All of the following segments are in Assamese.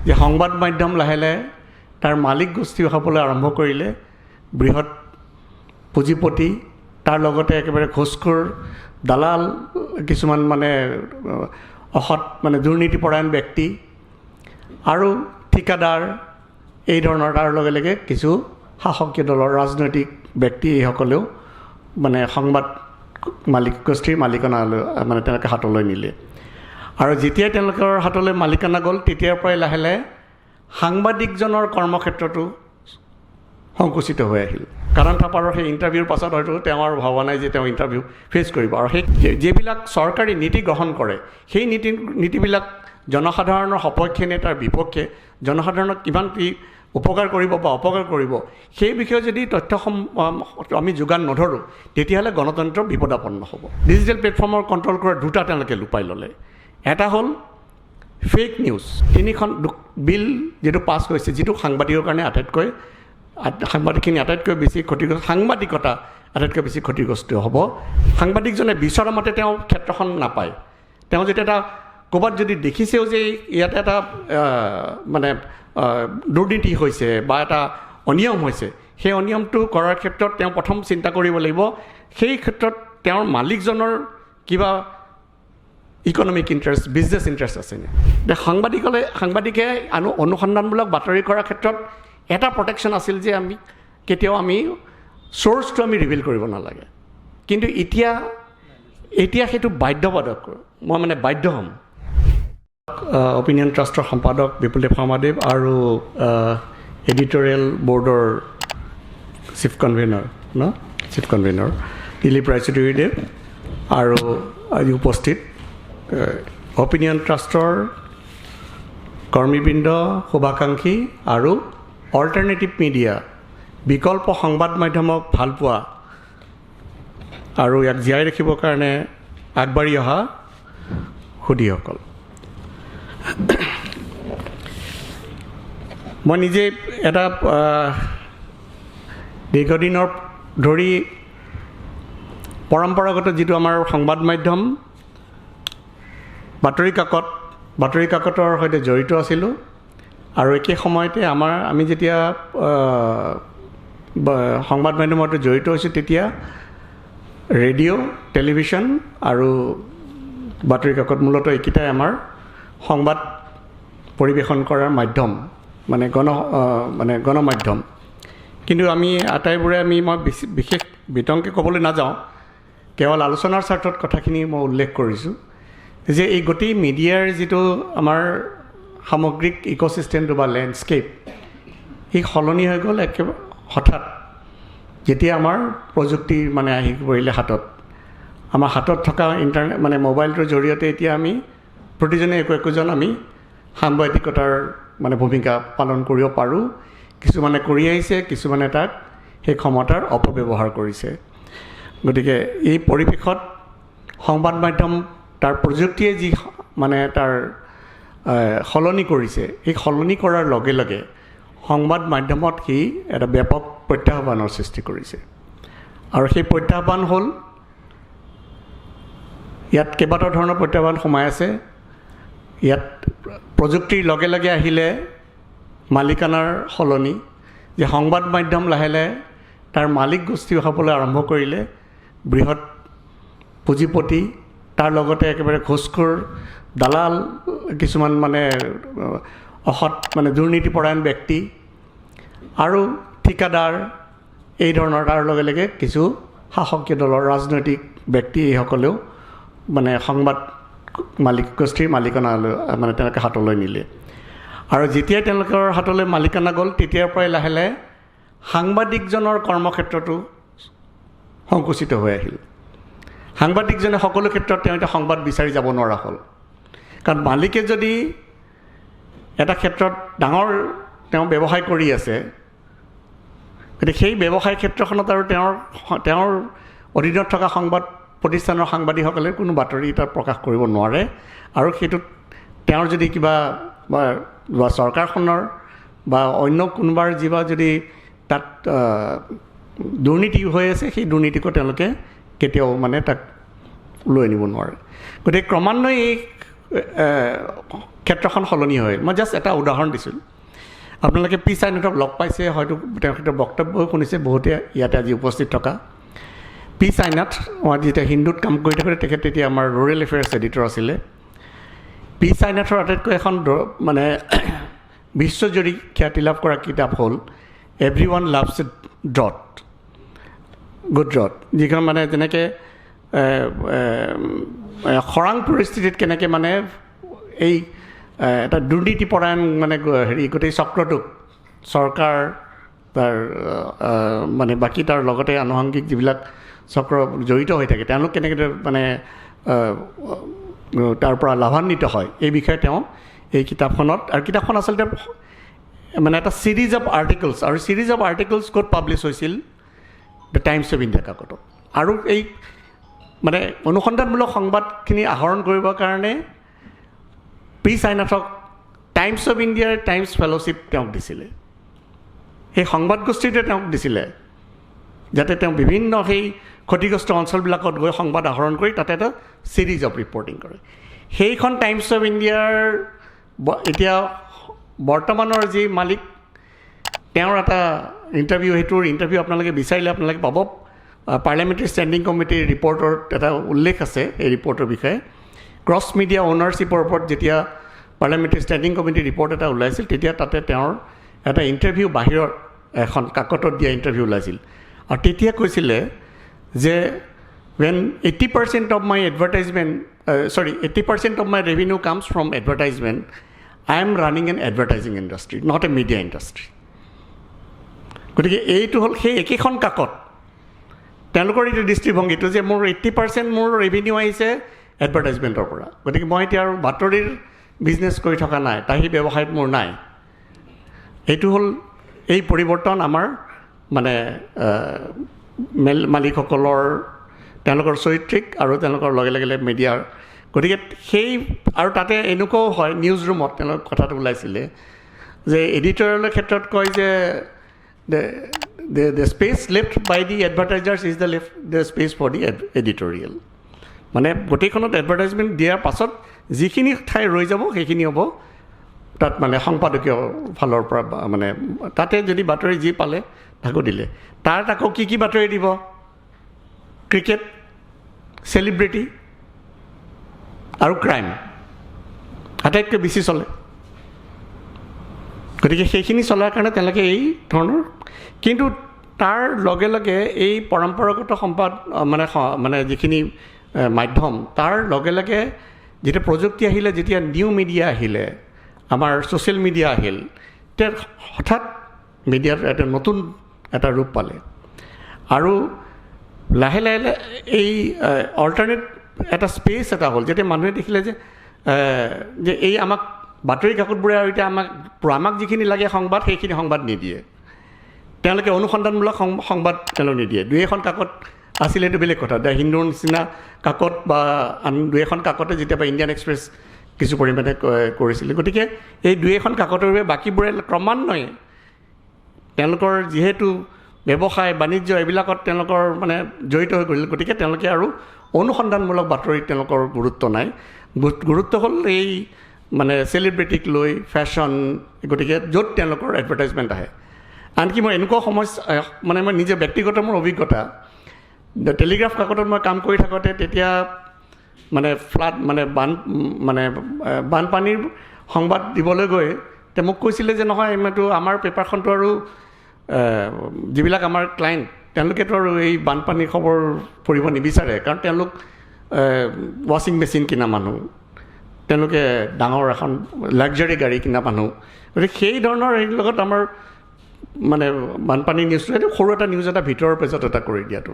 যে সংবাদ মাধ্যম লাহে লাহে তাৰ মালিক গোষ্ঠী হ'বলৈ আৰম্ভ কৰিলে, বৃহৎ পুঁজিপতি, তাৰ লগতে একেবাৰে ঘোচখোৰ দালাল, কিছুমান মানে অসৎ মানে দুৰ্নীতিপৰায়ণ ব্যক্তি আৰু ঠিকাদাৰ, এই ধৰণৰ। তাৰ লগে লগে কিছু শাসকীয় দলৰ ৰাজনৈতিক ব্যক্তি, এইসকলেও মানে সংবাদ মালিক গোষ্ঠীৰ মালিকানা মানে তেওঁলোকে হাতলৈ নিলে। আৰু যেতিয়াই তেওঁলোকৰ হাতলৈ মালিকানা গ'ল, তেতিয়াৰ পৰাই লাহে লাহে সাংবাদিকজনৰ কৰ্মক্ষেত্ৰটো সংকুচিত হৈ আহিল। কাৰণ থাপাৰৰ সেই ইণ্টাৰভিউৰ পাছত হয়তো তেওঁ আৰু ভবা নাই যে তেওঁ ইণ্টাৰভিউ ফেচ কৰিব। আৰু সেই যিবিলাক চৰকাৰী নীতি গ্ৰহণ কৰে, সেই নীতিবিলাক জনসাধাৰণৰ সপক্ষে নে তাৰ বিপক্ষে, জনসাধাৰণক কিমান কি উপকাৰ কৰিব বা অপকাৰ কৰিব, সেই বিষয়ে যদি তথ্য আমি যোগান নধৰোঁ, তেতিয়াহ'লে গণতন্ত্ৰ বিপদাপন্ন হ'ব। ডিজিটেল প্লেটফৰ্মৰ কণ্ট্ৰল কৰাৰ দুটা তেওঁলোকে লুপাই ল'লে। এটা হ'ল ফেক নিউজ। তিনিখন বিল যিটো পাছ হৈছে, যিটো সাংবাদিকৰ কাৰণে আটাইতকৈ, সাংবাদিকখিনি আটাইতকৈ বেছি ক্ষতিগ্ৰস্ত, সাংবাদিকতা আটাইতকৈ বেছি ক্ষতিগ্ৰস্ত হ'ব। সাংবাদিকজনে বিচৰা মতে তেওঁ ক্ষেত্ৰখন নাপায়। তেওঁ যেতিয়া এটা ক'ৰবাত যদি দেখিছেও যে ইয়াতে এটা মানে দুৰ্নীতি হৈছে বা এটা অনিয়ম হৈছে, সেই অনিয়মটো কৰাৰ ক্ষেত্ৰত তেওঁ প্ৰথম চিন্তা কৰিব লাগিব সেই ক্ষেত্ৰত তেওঁৰ মালিকজনৰ কিবা ইকনমিক ইণ্টাৰেষ্ট, বিজনেছ ইণ্টাৰেষ্ট আছেনে। এতিয়া সাংবাদিকে অনুসন্ধানমূলক বাতৰি কৰাৰ ক্ষেত্ৰত এটা প্ৰটেকশ্যন আছিল যে আমি কেতিয়াও আমি চ'ৰ্চটো আমি ৰিভিল কৰিব নালাগে। কিন্তু এতিয়া সেইটো বাধ্যবাধক, মই মানে বাধ্য হ'ম। অপিনিয়ন ট্ৰাষ্টৰ সম্পাদক বিপুলদেৱ শৰ্মাদেৱ আৰু এডিটৰিয়েল বৰ্ডৰ চিফ কনভেনাৰ ন চিফ কনভেনাৰ দিলীপ ৰায়চৌধুৰীদেৱ আৰু আজি উপস্থিত অপিনিয়ন ট্ৰাষ্টৰ কৰ্মীবৃন্দ, শুভাকাংক্ষী আৰু অল্টাৰনেটিভ মিডিয়া, বিকল্প সংবাদ মাধ্যমক ভালপোৱা আৰু ইয়াক জীয়াই ৰাখিবৰ কাৰণে আগবাঢ়ি অহা সুধীসকল, মই নিজে এটা দীৰ্ঘদিনৰ ধৰি পৰম্পৰাগত যিটো আমাৰ সংবাদ মাধ্যম বাতৰি কাকত, বাতৰি কাকতৰ সৈতে জড়িত আছিলোঁ। আৰু একে সময়তে আমি যেতিয়া সংবাদ মাধ্যমৰ সৈতে জড়িত হৈছোঁ, তেতিয়া ৰেডিঅ', টেলিভিশ্যন আৰু বাতৰি কাকত মূলতঃ এইকেইটাই আমাৰ সংবাদ পৰিৱেশন কৰাৰ মাধ্যম, মানে মানে গণমাধ্যম। কিন্তু আমি আটাইবোৰে মই বেছি বিশেষ বিতংকে ক'বলৈ নাযাওঁ, কেৱল আলোচনাৰ স্বাৰ্থত কথাখিনি মই উল্লেখ কৰিছোঁ যে এই গোটেই মিডিয়াৰ যিটো আমাৰ সামগ্ৰিক ইক'ছিষ্টেমটো বা লেণ্ডস্কেপ, সি সলনি হৈ গ'ল একেবাৰে হঠাৎ, যেতিয়া আমাৰ প্ৰযুক্তি মানে আহি পৰিলে হাতত। আমাৰ হাতত থকা ইণ্টাৰনেট মানে মোবাইলটোৰ জৰিয়তে এতিয়া আমি প্ৰতিজনে একো একোজন আমি সাংবাদিকতাৰ মানে ভূমিকা পালন কৰিব পাৰোঁ। কিছুমানে কৰি আহিছে, কিছুমানে তাক সেই ক্ষমতাৰ অপব্যৱহাৰ কৰিছে। গতিকে এই পৰিৱেশত সংবাদ মাধ্যম তাৰ প্ৰযুক্তিয়ে যি মানে তাৰ সলনি কৰিছে, সেই সলনি কৰাৰ লগে লগে সংবাদ মাধ্যমত সি এটা ব্যাপক প্ৰত্যাহ্বানৰ সৃষ্টি কৰিছে। আৰু সেই প্ৰত্যাহ্বান হ'ল, ইয়াত কেইবাটাও ধৰণৰ প্ৰত্যাহ্বান সোমাই আছে। ইয়াত প্ৰযুক্তিৰ লগে লগে আহিলে মালিকানাৰ সলনি, যে সংবাদ মাধ্যম লাহে লাহে তাৰ মালিক গোষ্ঠী হ'বলৈ আৰম্ভ কৰিলে, বৃহৎ পুঁজিপতি, তাৰ লগতে একেবাৰে ঘোচখোৰ দালাল, কিছুমান মানে অসৎ মানে দুৰ্নীতিপৰায়ণ ব্যক্তি আৰু ঠিকাদাৰ, এই ধৰণৰ। তাৰ লগে লগে কিছু শাসকীয় দলৰ ৰাজনৈতিক ব্যক্তি, এইসকলেও মানে সংবাদ মালিক গোষ্ঠীৰ মালিকানা মানে তেওঁলোকে হাতলৈ নিলে। আৰু যেতিয়াই তেওঁলোকৰ হাতলৈ মালিকানা গ'ল, তেতিয়াৰ পৰাই লাহে লাহে সাংবাদিকজনৰ কৰ্মক্ষেত্ৰটো সংকুচিত হৈ আহিল। সাংবাদিকজনে সকলো ক্ষেত্ৰত তেওঁ এতিয়া সংবাদ বিচাৰি যাব নোৱাৰা হ'ল। কাৰণ মালিকে যদি এটা ক্ষেত্ৰত ডাঙৰ তেওঁ ব্যৱসায় কৰি আছে, গতিকে সেই ব্যৱসায় ক্ষেত্ৰখনত আৰু তেওঁৰ অধীনত থকা সংবাদ প্ৰতিষ্ঠানৰ সাংবাদিকসকলে কোনো বাতৰি তাত প্ৰকাশ কৰিব নোৱাৰে। আৰু সেইটোত তেওঁৰ যদি কিবা বা চৰকাৰখনৰ বা অন্য কোনোবাৰ যিবা যদি তাত দুৰ্নীতি হৈ আছে, সেই দুৰ্নীতিকো তেওঁলোকে কেতিয়াও মানে তাক লৈ আনিব নোৱাৰে। গতিকে ক্ৰমান্বয়ে এই ক্ষেত্ৰখন সলনি হয়। মই জাষ্ট এটা উদাহৰণ দিছোঁ। আপোনালোকে পি সাইনাথক লগ পাইছে, হয়তো তেখেতৰ বক্তব্যও শুনিছে বহুতে ইয়াতে আজি উপস্থিত থকা। পি সাইনাথ, মই যেতিয়া হিন্দুত কাম কৰি থাকোঁতে তেখেত তেতিয়া আমাৰ ৰুৰেল এফেয়াৰ্ছ এডিটৰ আছিলে। পি সাইনাথৰ আটাইতকৈ এখন মানে বিশ্বজুৰি খ্যাতি লাভ কৰা কিতাপ হ'ল Everyone Loves a Drought, Good Drought, যিখন মানে যেনেকৈ খৰাং পৰিস্থিতিত কেনেকৈ মানে এই এটা দুৰ্নীতিপৰায়ণ মানে হেৰি গোটেই চক্ৰটোক চৰকাৰ, তাৰ মানে বাকী তাৰ লগতে আনুষংগিক যিবিলাক চক্ৰ জড়িত হৈ থাকে, তেওঁলোক কেনেকৈ মানে তাৰ পৰা লাভান্বিত হয়, এই বিষয়ে তেওঁ এই কিতাপখনত, আৰু কিতাপখন আচলতে মানে এটা ছিৰিজ অফ আৰ্টিকলছ, আৰু ছিৰিজ অফ আৰ্টিকলছ ক'ত পাব্লিছ হৈছিল? The times of India কাকতত। আৰু এই মানে অনুসন্ধানমূলক সংবাদখিনি আহৰণ কৰিবৰ কাৰণে পি সাইনাথক টাইমছ অফ ইণ্ডিয়াৰ টাইমছ ফেল'শ্বিপ তেওঁক দিছিলে, সেই সংবাদ গোষ্ঠীটোৱে তেওঁক দিছিলে, যাতে তেওঁ বিভিন্ন সেই ক্ষতিগ্ৰস্ত অঞ্চলবিলাকত গৈ সংবাদ আহৰণ কৰি তাতে এটা ছিৰিজ অফ ৰিপৰ্টিং কৰে। সেইখন টাইমছ অফ ইণ্ডিয়াৰ এতিয়া বৰ্তমানৰ যি মালিক, তেওঁৰ এটা ইণ্টাৰভিউ, সেইটোৰ ইণ্টাৰভিউ আপোনালোকে বিচাৰিলে আপোনালোকে পাব। পাৰ্লিয়ামেণ্টাৰী ষ্টেণ্ডিং কমিটিৰ ৰিপৰ্টত এটা উল্লেখ আছে এই ৰিপৰ্টৰ বিষয়ে। ক্ৰছ মিডিয়া অ'নাৰশ্বিপৰ ওপৰত যেতিয়া পাৰ্লিয়ামেণ্টাৰী ষ্টেণ্ডিং কমিটিৰ ৰিপৰ্ট এটা ওলাইছিল, তেতিয়া তাতে তেওঁৰ এটা ইণ্টাৰভিউ, বাহিৰৰ এখন কাকতত দিয়া ইণ্টাৰভিউ ওলাইছিল, আৰু তেতিয়া কৈছিলে যে when 80% of my advertisement, sorry, 80% of my revenue comes from advertisement, I am running an advertising industry, not a media industry. গতিকে এইটো হ'ল সেই একেখন কাকত, তেওঁলোকৰ এইটো দৃষ্টিভংগীটো যে মোৰ 80% মোৰ ৰেভিনিউ আহিছে এডভাৰটাইজমেণ্টৰ পৰা, গতিকে মই এতিয়া আৰু বাতৰিৰ বিজনেছ কৰি থকা নাই, তাৰ সেই ব্যৱসায়ত মোৰ নাই। এইটো হ'ল এই পৰিৱৰ্তন আমাৰ মানে মালিকসকলৰ, তেওঁলোকৰ চৰিত্ৰিক আৰু তেওঁলোকৰ লগে লগে মিডিয়াৰ। গতিকে সেই আৰু তাতে এনেকুৱাও হয়, নিউজ ৰুমত তেওঁলোকৰ কথাটো ওলাইছিলে যে এডিটৰিয়েলৰ ক্ষেত্ৰত কয় যে the space left by the advertisers is the left the space for the editorial. মানে গোটেইখনত এডভাৰটাইজমেণ্ট দিয়াৰ পাছত যিখিনি ঠাই ৰৈ যাব, সেইখিনি হ'ব তাত মানে সম্পাদকীয় ফালৰ পৰা, মানে তাতে যদি বাতৰি যি পালে তাকো দিলে। তাত আকৌ কি কি বাতৰি দিব? ক্ৰিকেট, চেলিব্ৰিটি আৰু ক্ৰাইম আটাইতকৈ বেছি চলে। গতিকে সেইখিনি চলাৰ কাৰণে তেওঁলোকে এই ধৰণৰ, কিন্তু তাৰ লগে লগে এই পৰম্পৰাগত সম্পাদ মানে মানে যিখিনি মাধ্যম, তাৰ লগে লগে যেতিয়া প্ৰযুক্তি আহিলে, যেতিয়া নিউ মিডিয়া আহিলে, আমাৰ ছ'চিয়েল মিডিয়া আহিল, তেতিয়া হঠাৎ মিডিয়াত এটা নতুন এটা ৰূপ পালে আৰু লাহে লাহে এই অল্টাৰনেট এটা স্পেচ এটা হ'ল, যেতিয়া মানুহে দেখিলে যে এই আমাক বাতৰি কাকতবোৰে আৰু এতিয়া আমাক যিখিনি লাগে সংবাদ, সেইখিনি সংবাদ নিদিয়ে। তেওঁলোকে অনুসন্ধানমূলক সংবাদ তেওঁলোকে নিদিয়ে। দুই এখন কাকত আছিলে, এইটো বেলেগ কথা। The হিন্দুৰ নিচিনা কাকত বা আন দুই এখন কাকতে যেতিয়া ইণ্ডিয়ান এক্সপ্ৰেছ কিছু পৰিমাণে কৰিছিলে। গতিকে এই দুই এখন কাকতৰ বাবে বাকীবোৰে ক্ৰমান্বয়ে তেওঁলোকৰ যিহেতু ব্যৱসায় বাণিজ্য এইবিলাকত তেওঁলোকৰ মানে জড়িত হৈ পৰিল, গতিকে তেওঁলোকে আৰু অনুসন্ধানমূলক বাতৰিত তেওঁলোকৰ গুৰুত্ব নাই। গুৰুত্ব হ'ল এই মানে চেলিব্ৰিটিক লৈ, ফেশ্বন, গতিকে য'ত তেওঁলোকৰ এডভাৰটাইজমেণ্ট আহে। আনকি মই এনেকুৱা সমস্যা, মানে মই নিজে ব্যক্তিগত মোৰ অভিজ্ঞতা, the Telegraph কাকতত মই কাম কৰি থাকোঁতে তেতিয়া মানে ফ্লাড মানে বানপানীৰ সংবাদ দিবলৈ গৈ তেওঁ মোক কৈছিলে যে নহয়, এইটো আমাৰ পেপাৰখনটো আৰু যিবিলাক আমাৰ ক্লায়েণ্ট, তেওঁলোকেতো আৰু এই বানপানীৰ খবৰ পঢ়িব নিবিচাৰে, কাৰণ তেওঁলোক ৱাশ্বিং মেচিন কিনা মানুহ, তেওঁলোকে ডাঙৰ এখন লাক্সাৰী গাড়ী কিনা মানুহ, গতিকে সেই ধৰণৰ হেৰিৰ লগত আমাৰ মানে বানপানী নিউজটো, এইটো সৰু এটা নিউজ এটা ভিতৰৰ পেজত এটা কৰি দিয়াটো।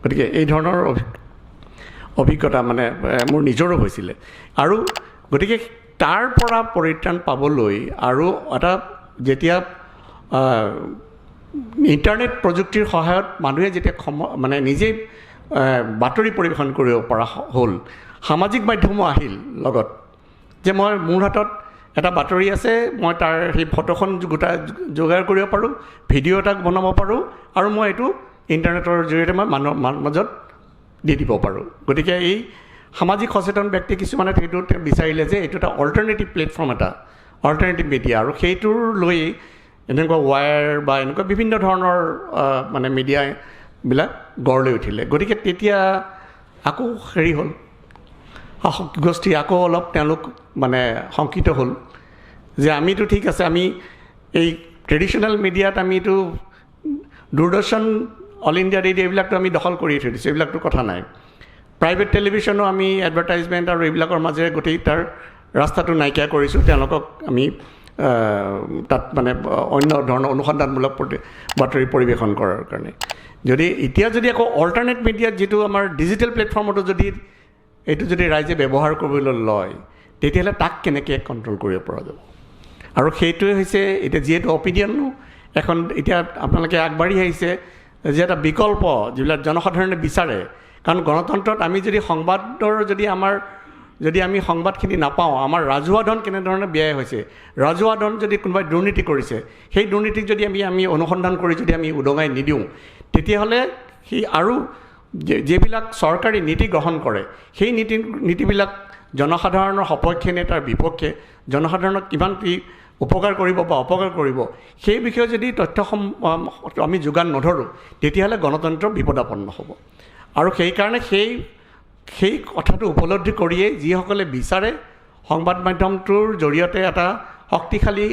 গতিকে এই ধৰণৰ অভিজ্ঞতা মানে মোৰ নিজৰো হৈছিলে। আৰু গতিকে তাৰ পৰা পৰিত্ৰাণ পাবলৈ আৰু এটা যেতিয়া ইণ্টাৰনেট প্ৰযুক্তিৰ সহায়ত মানুহে যেতিয়া মানে নিজেই বাতৰি পৰিৱেশন কৰিব পৰা হ'ল, সামাজিক মাধ্যমো আহিল লগত, যে মই মোৰ হাতত এটা বাতৰি আছে, মই তাৰ সেই ফটোখন গোটাই যোগাৰ কৰিব পাৰোঁ, ভিডিঅ' এটা বনাব পাৰোঁ আৰু মই এইটো ইণ্টাৰনেটৰ জৰিয়তে মই মানুহৰ মাজত দি দিব পাৰোঁ। গতিকে এই সামাজিক সচেতন ব্যক্তি কিছুমানে সেইটো বিচাৰিলে যে এইটো এটা অল্টাৰনেটিভ প্লেটফৰ্ম, এটা অল্টাৰনেটিভ মিডিয়া, আৰু সেইটোৰ লৈ এনেকুৱা ৱায়াৰ বা এনেকুৱা বিভিন্ন ধৰণৰ মানে মিডিয়াবিলাক গঢ় লৈ উঠিলে। গতিকে তেতিয়া আকৌ হেৰি হ'ল, শাসক গোষ্ঠী আকৌ অলপ তেওঁলোক মানে শংকিত হ'ল যে আমিতো ঠিক আছে, আমি এই ট্ৰেডিশ্যনেল মিডিয়াত আমিতো দূৰদৰ্শন, অল ইণ্ডিয়া ৰেডিঅ' এইবিলাকতো আমি দখল কৰি থৈ দিছোঁ, এইবিলাকতো কথা নাই। প্ৰাইভেট টেলিভিশ্যনো আমি এডভাৰটাইজমেণ্ট আৰু এইবিলাকৰ মাজেৰে গোটেই তাৰ ৰাস্তাটো নাইকিয়া কৰিছোঁ। তেওঁলোকক আমি তাত মানে অন্য ধৰণৰ অনুসন্ধানমূলক বাতৰি পৰিৱেশন কৰাৰ কাৰণে যদি এতিয়া যদি আকৌ অল্টাৰনেট মিডিয়াত যিটো আমাৰ ডিজিটেল প্লেটফৰ্মতো যদি এইটো যদি ৰাইজে ব্যৱহাৰ কৰিবলৈ লয়, তেতিয়াহ'লে তাক কেনেকৈ কণ্ট্ৰল কৰিব পৰা যাব? আৰু সেইটোৱে হৈছে এতিয়া যিহেতু অপিনিয়নো এখন এতিয়া আপোনালোকে আগবাঢ়ি আহিছে যে এটা বিকল্প যিবিলাক জনসাধাৰণে বিচাৰে। কাৰণ গণতন্ত্ৰত আমি যদি সংবাদৰ যদি আমাৰ যদি আমি সংবাদখিনি নাপাওঁ, আমাৰ ৰাজহুৱা ধন কেনেধৰণে ব্যয় হৈছে, ৰাজহুৱা ধন যদি কোনোবাই দুৰ্নীতি কৰিছে, সেই দুৰ্নীতিক যদি আমি আমি অনুসন্ধান কৰি যদি আমি উদঙাই নিদিওঁ, তেতিয়াহ'লে সি আৰু যিবিলাক চৰকাৰী নীতি গ্ৰহণ কৰে, সেই নীতিবিলাক জনসাধাৰণৰ সপক্ষে নে তাৰ বিপক্ষে, জনসাধাৰণক কিমান কি উপকাৰ কৰিব বা অপকাৰ কৰিব, সেই বিষয়ে যদি তথ্য আমি যোগান নধৰোঁ, তেতিয়াহ'লে গণতন্ত্ৰ বিপদাপন্ন হ'ব। আৰু সেইকাৰণে সেই সেই কথাটো উপলব্ধি কৰিয়েই যিসকলে বিচাৰে সংবাদ মাধ্যমটোৰ জৰিয়তে এটা শক্তিশালী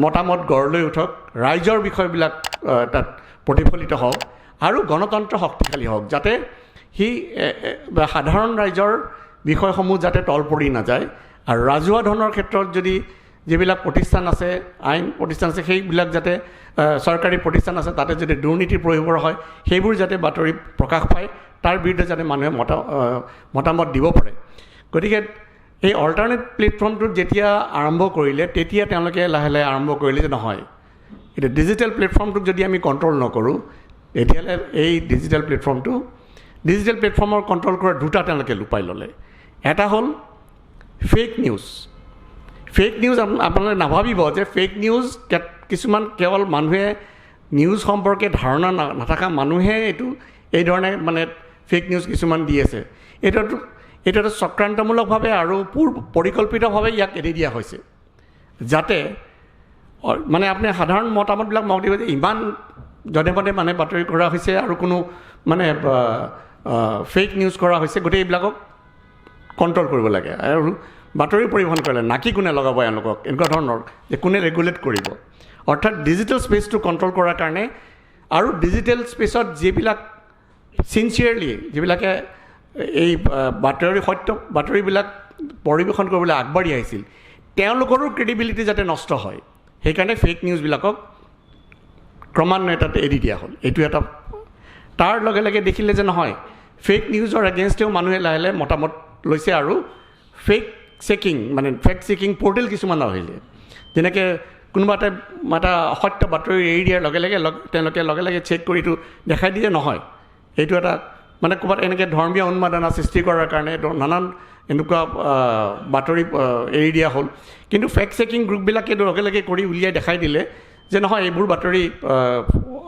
মতামত গঢ় লৈ উঠক, ৰাইজৰ বিষয়বিলাক তাত প্ৰতিফলিত হওক আৰু গণতন্ত্ৰ শক্তিশালী হওক, যাতে সি সাধাৰণ ৰাইজৰ বিষয়সমূহ যাতে তল পৰি নাযায়, আৰু ৰাজহুৱা ধনৰ ক্ষেত্ৰত যদি যিবিলাক প্ৰতিষ্ঠান আছে, আইন প্ৰতিষ্ঠান আছে, সেইবিলাক যাতে চৰকাৰী প্ৰতিষ্ঠান আছে, তাতে যদি দুৰ্নীতিৰ প্ৰয়োভৰ হয়, সেইবোৰ যাতে বাতৰি প্ৰকাশ পায়, তাৰ বিৰুদ্ধে যাতে মানুহে মতামত দিব পাৰে। গতিকে এই অল্টাৰনেট প্লেটফৰ্মটোত যেতিয়া আৰম্ভ কৰিলে, তেতিয়া তেওঁলোকে লাহে লাহে আৰম্ভ কৰিলে যে নহয়, এতিয়া ডিজিটেল প্লেটফৰ্মটোক যদি আমি কণ্ট্ৰল নকৰোঁ, তেতিয়াহ'লে এই ডিজিটেল প্লেটফৰ্মটো, ডিজিটেল প্লেটফৰ্মৰ কণ্ট্ৰল কৰাৰ দুটা তেওঁলোকে উপায় ল'লে। এটা হ'ল ফেক নিউজ। ফেক নিউজ আপোনালোকে নাভাবিব যে ফেক নিউজ কিছুমান কেৱল মানুহে নিউজ সম্পৰ্কে ধাৰণা নথকা মানুহে এইটো এই ধৰণে মানে ফেক নিউজ কিছুমান দি আছে। এইটো এটা চক্ৰান্তমূলকভাৱে আৰু পূৰ্ব পৰিকল্পিতভাৱে ইয়াক এৰি দিয়া হৈছে, যাতে মানে আপুনি সাধাৰণ মতামতবিলাক মোক দিব যে ইমান যধে মধে মানে বাতৰি কৰা হৈছে আৰু কোনো মানে ফেক নিউজ কৰা হৈছে, গোটেই এইবিলাকক কণ্ট্ৰল কৰিব লাগে আৰু বাতৰি পৰিবহণ কৰিলে নাকি কোনে লগাব এওঁলোকক, এনেকুৱা ধৰণৰ যে কোনে ৰেগুলেট কৰিব। অৰ্থাৎ ডিজিটেল স্পেচটো কণ্ট্ৰল কৰাৰ কাৰণে আৰু ডিজিটেল স্পেচত যিবিলাক চিনচিয়াৰলি যিবিলাকে এই বাতৰি সত্য বাতৰিবিলাক পৰিৱেশন কৰিবলৈ আগবাঢ়ি আহিছিল, তেওঁলোকৰো ক্ৰেডিবিলিটি যাতে নষ্ট হয়, সেইকাৰণে ফেক নিউজবিলাকক ক্ৰমান্বয়ে তাত এৰি দিয়া হ'ল। এইটো এটা। তাৰ লগে লগে দেখিলে যে নহয়, ফেক নিউজৰ এগেইনষ্টেও মানুহে লাহে লাহে মতামত লৈছে আৰু ফেক চেকিং মানে ফেক্ট চেকিং পৰ্টেল কিছুমান আহিলে, যেনেকৈ কোনোবা এটা এটা অসত্য বাতৰি এৰি দিয়াৰ লগে লগে তেওঁলোকে লগে লগে চেক কৰি এইটো দেখাই দিয়ে নহয়, এইটো এটা মানে ক'ৰবাত এনেকৈ ধৰ্মীয় উন্মাদনা সৃষ্টি কৰাৰ কাৰণে নানান এনেকুৱা বাতৰি এৰি দিয়া হ'ল। কিন্তু ফেক্ট চেকিং গ্ৰুপবিলাকে লগে লগে কৰি উলিয়াই দেখাই দিলে যে নহয়, এইবোৰ বাতৰি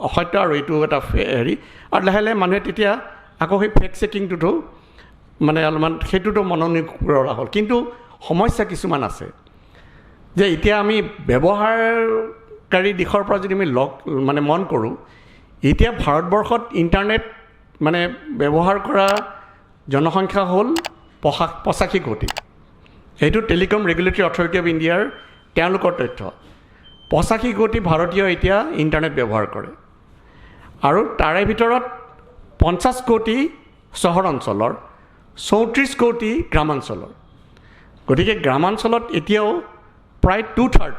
অসত্য আৰু এইটো এটা হেৰি। আৰু লাহে লাহে মানুহে তেতিয়া আকৌ সেই ফেক্ট চেকিংটোতো মানে অলপমান সেইটোতো মনোনিয়োগ কৰা হ'ল। কিন্তু সমস্যা কিছুমান আছে যে এতিয়া আমি ব্যৱহাৰকাৰী দিশৰ পৰা যদি আমি লগ মানে মন কৰোঁ, এতিয়া ভাৰতবৰ্ষত ইণ্টাৰনেট মানে ব্যৱহাৰ কৰা জনসংখ্যা হ'ল 85 কোটি। সেইটো টেলিকম ৰেগুলেটৰী অথৰিটি অফ ইণ্ডিয়াৰ তেওঁলোকৰ তথ্য। 85 কোটি ভাৰতীয় এতিয়া ইণ্টাৰনেট ব্যৱহাৰ কৰে আৰু তাৰে ভিতৰত 50 কোটি চহৰ অঞ্চলৰ, 34 কোটি গ্ৰামাঞ্চলৰ। গতিকে গ্ৰামাঞ্চলত এতিয়াও প্ৰায় 2/3,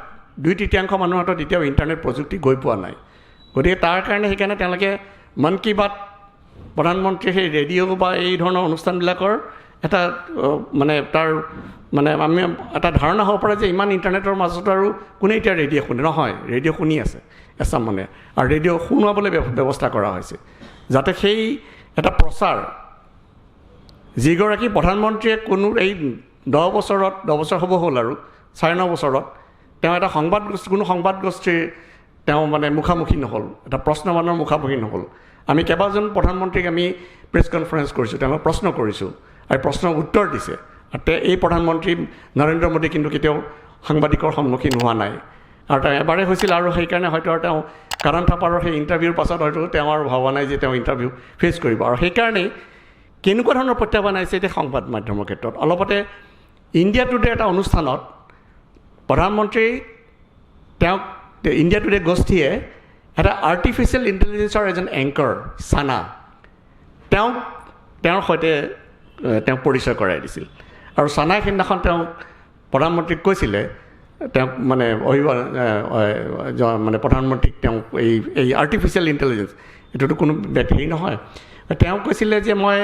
2/3 মানুহৰ হাতত এতিয়াও ইণ্টাৰনেট প্ৰযুক্তি গৈ পোৱা নাই। গতিকে তাৰ কাৰণে সেইকাৰণে তেওঁলোকে মন কী বাত, প্ৰধানমন্ত্ৰীৰ সেই ৰেডিঅ' বা এই ধৰণৰ অনুষ্ঠানবিলাকৰ এটা মানে তাৰ মানে আমি এটা ধাৰণা হ'ব পাৰে যে ইমান ইণ্টাৰনেটৰ মাজত আৰু কোনে এতিয়া ৰেডিঅ' শুনে। নহয়, ৰেডিঅ' শুনি আছে এচাম মানে, আৰু ৰেডিঅ' শুনোৱাবলৈ ব্যৱস্থা কৰা হৈছে যাতে সেই এটা প্ৰচাৰ, যিগৰাকী প্ৰধানমন্ত্ৰীয়ে কোনো এই 10 বছৰত, 10 বছৰ হ'ব হ'ল আৰু 9.5 বছৰত তেওঁ এটা সংবাদ গোষ্ঠী, কোনো সংবাদ গোষ্ঠীৰ তেওঁ মানে মুখামুখি নহ'ল, এটা প্ৰশ্নবানৰ মুখামুখি নহ'ল। আমি কেইবাজন প্ৰধানমন্ত্ৰীক আমি প্ৰেছ কনফাৰেঞ্চ কৰিছোঁ, তেওঁলোকক প্ৰশ্ন কৰিছোঁ। আৰু প্ৰশ্নৰ উত্তৰ দিছে। আৰু এই প্ৰধানমন্ত্ৰী নৰেন্দ্ৰ মোদী কিন্তু কেতিয়াও সাংবাদিকৰ সন্মুখীন হোৱা নাই, আৰু তেওঁ এবাৰেই হৈছিল। আৰু সেইকাৰণে হয়তো আৰু তেওঁ কৰণ থাপাৰৰ সেই ইণ্টাৰভিউৰ পাছত হয়তো তেওঁ আৰু ভবা নাই যে তেওঁ ইণ্টাৰভিউ ফেচ কৰিব। আৰু সেইকাৰণেই কেনেকুৱা ধৰণৰ প্ৰত্যাহ্বান আহিছে এতিয়া সংবাদ মাধ্যমৰ ক্ষেত্ৰত। অলপতে ইণ্ডিয়া টুডে এটা অনুষ্ঠানত প্ৰধানমন্ত্ৰী তেওঁক ইণ্ডিয়া টুডে গোষ্ঠীয়ে এটা আৰ্টিফিচিয়েল ইণ্টেলিজেঞ্চৰ এজন এংকৰ চানা, তেওঁক তেওঁৰ সৈতে তেওঁক পৰিচয় কৰাই দিছিল। আৰু চানাই সেইদিনাখন তেওঁক প্ৰধানমন্ত্ৰীক কৈছিলে, তেওঁক মানে মানে প্ৰধানমন্ত্ৰীক তেওঁক এই আৰ্টিফিচিয়েল ইণ্টেলিজেঞ্চ এইটোতো কোনো হেৰি নহয়, তেওঁ কৈছিলে যে মই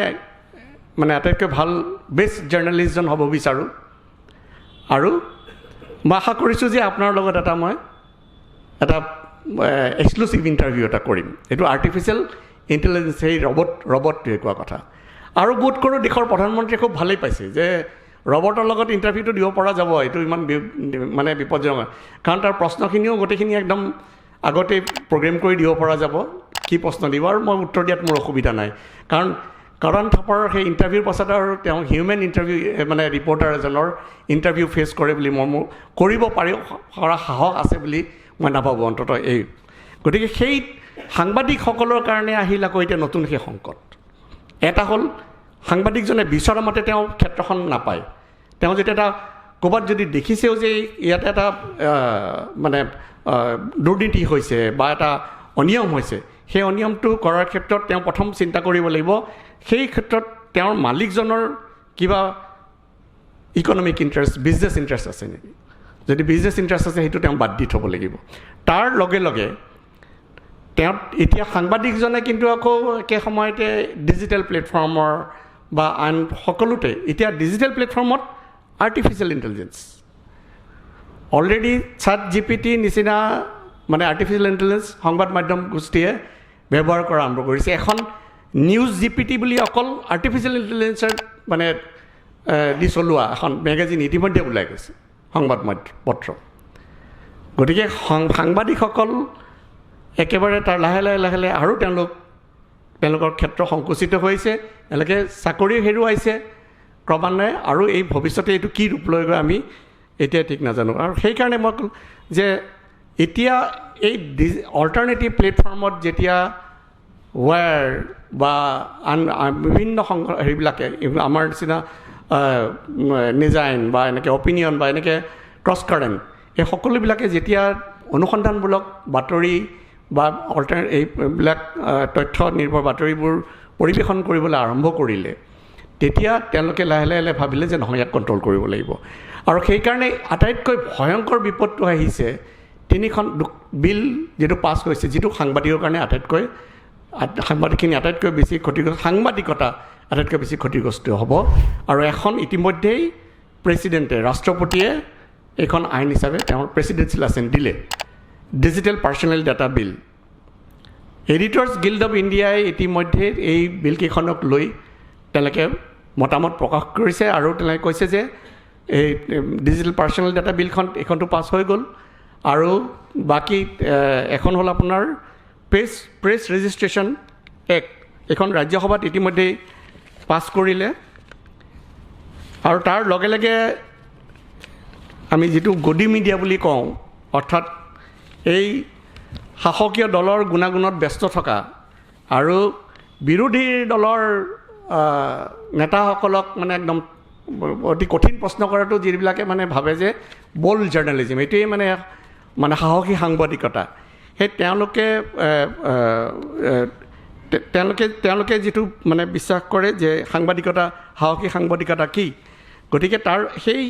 মানে আটাইতকৈ ভাল বেষ্ট জাৰ্ণেলিষ্টজন হ'ব বিচাৰোঁ আৰু মই আশা কৰিছোঁ যে আপোনাৰ লগত এটা মই এটা এক্সক্লুচিভ ইণ্টাৰভিউ এটা কৰিম। এইটো আৰ্টিফিচিয়েল ইণ্টেলিজেঞ্চ, সেই ৰবটটোৱে কোৱা কথা। আৰু বোধ কৰোঁ দেশৰ প্ৰধানমন্ত্ৰীয়ে খুব ভালেই পাইছে যে ৰবটৰ লগত ইণ্টাৰভিউটো দিব পৰা যাব, এইটো ইমান মানে বিপদজনক, কাৰণ তাৰ প্ৰশ্নখিনিও গোটেইখিনি একদম আগতেই প্ৰগ্ৰেম কৰি দিব পৰা যাব, কি প্ৰশ্ন দিব, আৰু মই উত্তৰ দিয়াত মোৰ অসুবিধা নাই। কাৰণ কৰণ থাপাৰৰ সেই ইণ্টাৰভিউৰ পাছত আৰু তেওঁ হিউমেন ইণ্টাৰভিউ মানে ৰিপৰ্টাৰ এজনৰ ইণ্টাৰভিউ ফেচ কৰে বুলি মই মোৰ কৰিব পাৰি কৰা সাহস আছে বুলি মই নাভাবোঁ অন্ততঃ এই। গতিকে সেই সাংবাদিকসকলৰ কাৰণে আহিল আকৌ এতিয়া নতুন সেই সংকট। এটা হ'ল সাংবাদিকজনে বিচৰা মতে তেওঁ ক্ষেত্ৰখন নাপায়। তেওঁ যেতিয়া এটা ক'ৰবাত যদি দেখিছেও যে ইয়াতে এটা মানে দুৰ্নীতি হৈছে বা এটা অনিয়ম হৈছে, সেই অনিয়মটো কৰাৰ ক্ষেত্ৰত তেওঁ প্ৰথম চিন্তা কৰিব লাগিব সেই ক্ষেত্ৰত তেওঁৰ মালিকজনৰ কিবা ইকনমিক ইণ্টাৰেষ্ট, বিজনেছ ইণ্টাৰেষ্ট আছে নেকি। যদি বিজনেছ ইণ্টাৰেষ্ট আছে সেইটো তেওঁ বাদ দি থ'ব লাগিব। তাৰ লগে লগে তেওঁ এতিয়া সাংবাদিকজনে কিন্তু আকৌ একে সময়তে ডিজিটেল প্লেটফৰ্মৰ বা আন সকলোতে এতিয়া ডিজিটেল প্লেটফৰ্মত artificial intelligence already chat GPT নিচিনা মানে আৰ্টিফিচিয়েল ইণ্টেলিজেঞ্চ সংবাদ মাধ্যম গোষ্ঠীয়ে ব্যৱহাৰ কৰা আৰম্ভ কৰিছে। এখন নিউজ জিপিটি বুলি অকল আৰ্টিফিচিয়েল ইণ্টেলিজেঞ্চৰ মানে দি চলোৱা এখন মেগাজিন ইতিমধ্যে ওলাই গৈছে সংবাদ মাধ্যম পত্ৰ। গতিকে সাংবাদিকসকল একেবাৰে তাৰ লাহে লাহে লাহে লাহে আৰু তেওঁলোকৰ ক্ষেত্ৰ সংকুচিত হৈছে, তেওঁলোকে চাকৰি হেৰুৱাইছে ক্ৰমান্বয়ে, আৰু এই ভৱিষ্যতে এইটো কি ৰূপ লৈ গৈ আমি এতিয়া ঠিক নাজানো। আৰু সেইকাৰণে মই ক'লোঁ যে এতিয়া এই অল্টাৰনেটিভ প্লেটফৰ্মত যেতিয়া ৱেৰ বা আন বিভিন্ন সংঘ হেৰিবিলাকে আমাৰ নিচিনা নিজাইন বা এনেকৈ অপিনিয়ন বা এনেকৈ ক্ৰছ কাৰেণ্ট এই সকলোবিলাকে যেতিয়া অনুসন্ধানমূলক বাতৰি বা এইবিলাক তথ্য নিৰ্ভৰ বাতৰিবোৰ পৰিৱেশন কৰিবলৈ আৰম্ভ কৰিলে, তেতিয়া তেওঁলোকে লাহে লাহে লাহে ভাবিলে যে নহয়, ইয়াক কণ্ট্ৰল কৰিব লাগিব। আৰু সেইকাৰণে আটাইতকৈ ভয়ংকৰ বিপদটো আহিছে তিনিখন বিল যিটো পাছ হৈছে, যিটো সাংবাদিকৰ কাৰণে আটাইতকৈ সাংবাদিকখিনি আটাইতকৈ বেছি ক্ষতিগ্ৰস্ত, সাংবাদিকতা আটাইতকৈ বেছি ক্ষতিগ্ৰস্ত হ'ব। আৰু এখন ইতিমধ্যেই প্ৰেচিডেণ্টে, ৰাষ্ট্ৰপতিয়ে এইখন আইন হিচাপে তেওঁৰ প্ৰেচিডেঞ্চিয়েল এছেণ্ট দিলে, digital personal data bill. Editors guild of ইণ্ডিয়াই ইতিমধ্যে এই বিলকেইখনক লৈ তেওঁলোকে মতামত প্ৰকাশ কৰিছে আৰু তেওঁলোকে কৈছে যে এই ডিজিটেল পাৰ্চনেল ডাটা বিলখন এইখনটো পাছ হৈ গ'ল, আৰু বাকী এখন হ'ল আপোনাৰ প্ৰেছ ৰেজিষ্ট্ৰেশ্যন এক্ট, এইখন ৰাজ্যসভাত ইতিমধ্যেই পাছ কৰিলে। আৰু তাৰ লগে লগে আমি যিটো গদি মিডিয়া বুলি কওঁ, অৰ্থাৎ এই শাসকীয় দলৰ গুণাগুণত ব্যস্ত থকা আৰু বিৰোধী দলৰ নেতাসকলক মানে একদম অতি কঠিন প্ৰশ্ন কৰাটো যিবিলাকে মানে ভাবে যে বল্ড জাৰ্ণেলিজিম এইটোৱেই মানে মানে সাহসী সাংবাদিকতা, সেই তেওঁলোকে যিটো মানে বিশ্বাস কৰে যে সাংবাদিকতা, সাহসী সাংবাদিকতা কি, গতিকে তাৰ সেই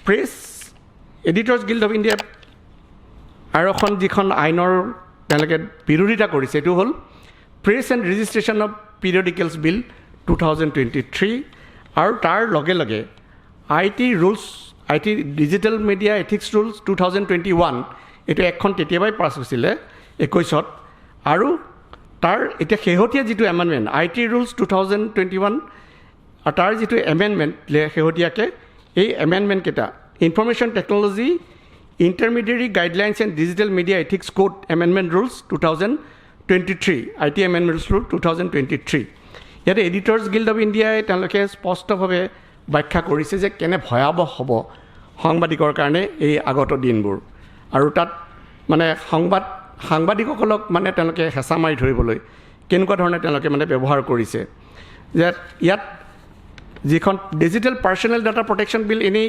press editors guild of India আৰু এখন যিখন আইনৰ তেওঁলোকে বিৰোধিতা কৰিছে, এইটো হ'ল press and registration of periodicals bill 2023। আৰু তাৰ লগে লগে IT rules, IT digital media ethics rules 2021, এইটো এখন তেতিয়াবাই পাছ হৈছিলে 21ত। আৰু তাৰ এতিয়া শেহতীয়া যিটো এমেণ্ডমেণ্ট IT rules 2021 আৰু তাৰ যিটো এমেণ্ডমেণ্ট শেহতীয়াকৈ, এই এমেণ্ডমেণ্টকেইটা information technology intermediary guidelines and digital media ethics code amendment rules 2023, IT amendment rule 2023, ইয়াতে এডিটৰ্ছ গিল্ড অফ ইণ্ডিয়াই তেওঁলোকে স্পষ্টভাৱে ব্যাখ্যা কৰিছে যে কেনে ভয়াৱহ হ'ব সাংবাদিকৰ কাৰণে এই আগত দিনবোৰ আৰু তাত মানে সাংবাদিকসকলক মানে তেওঁলোকে হেঁচা মাৰি ধৰিবলৈ কেনেকুৱা ধৰণে তেওঁলোকে মানে ব্যৱহাৰ কৰিছে যে ইয়াত যিখন Digital Personal Data Protection Bill, এনেই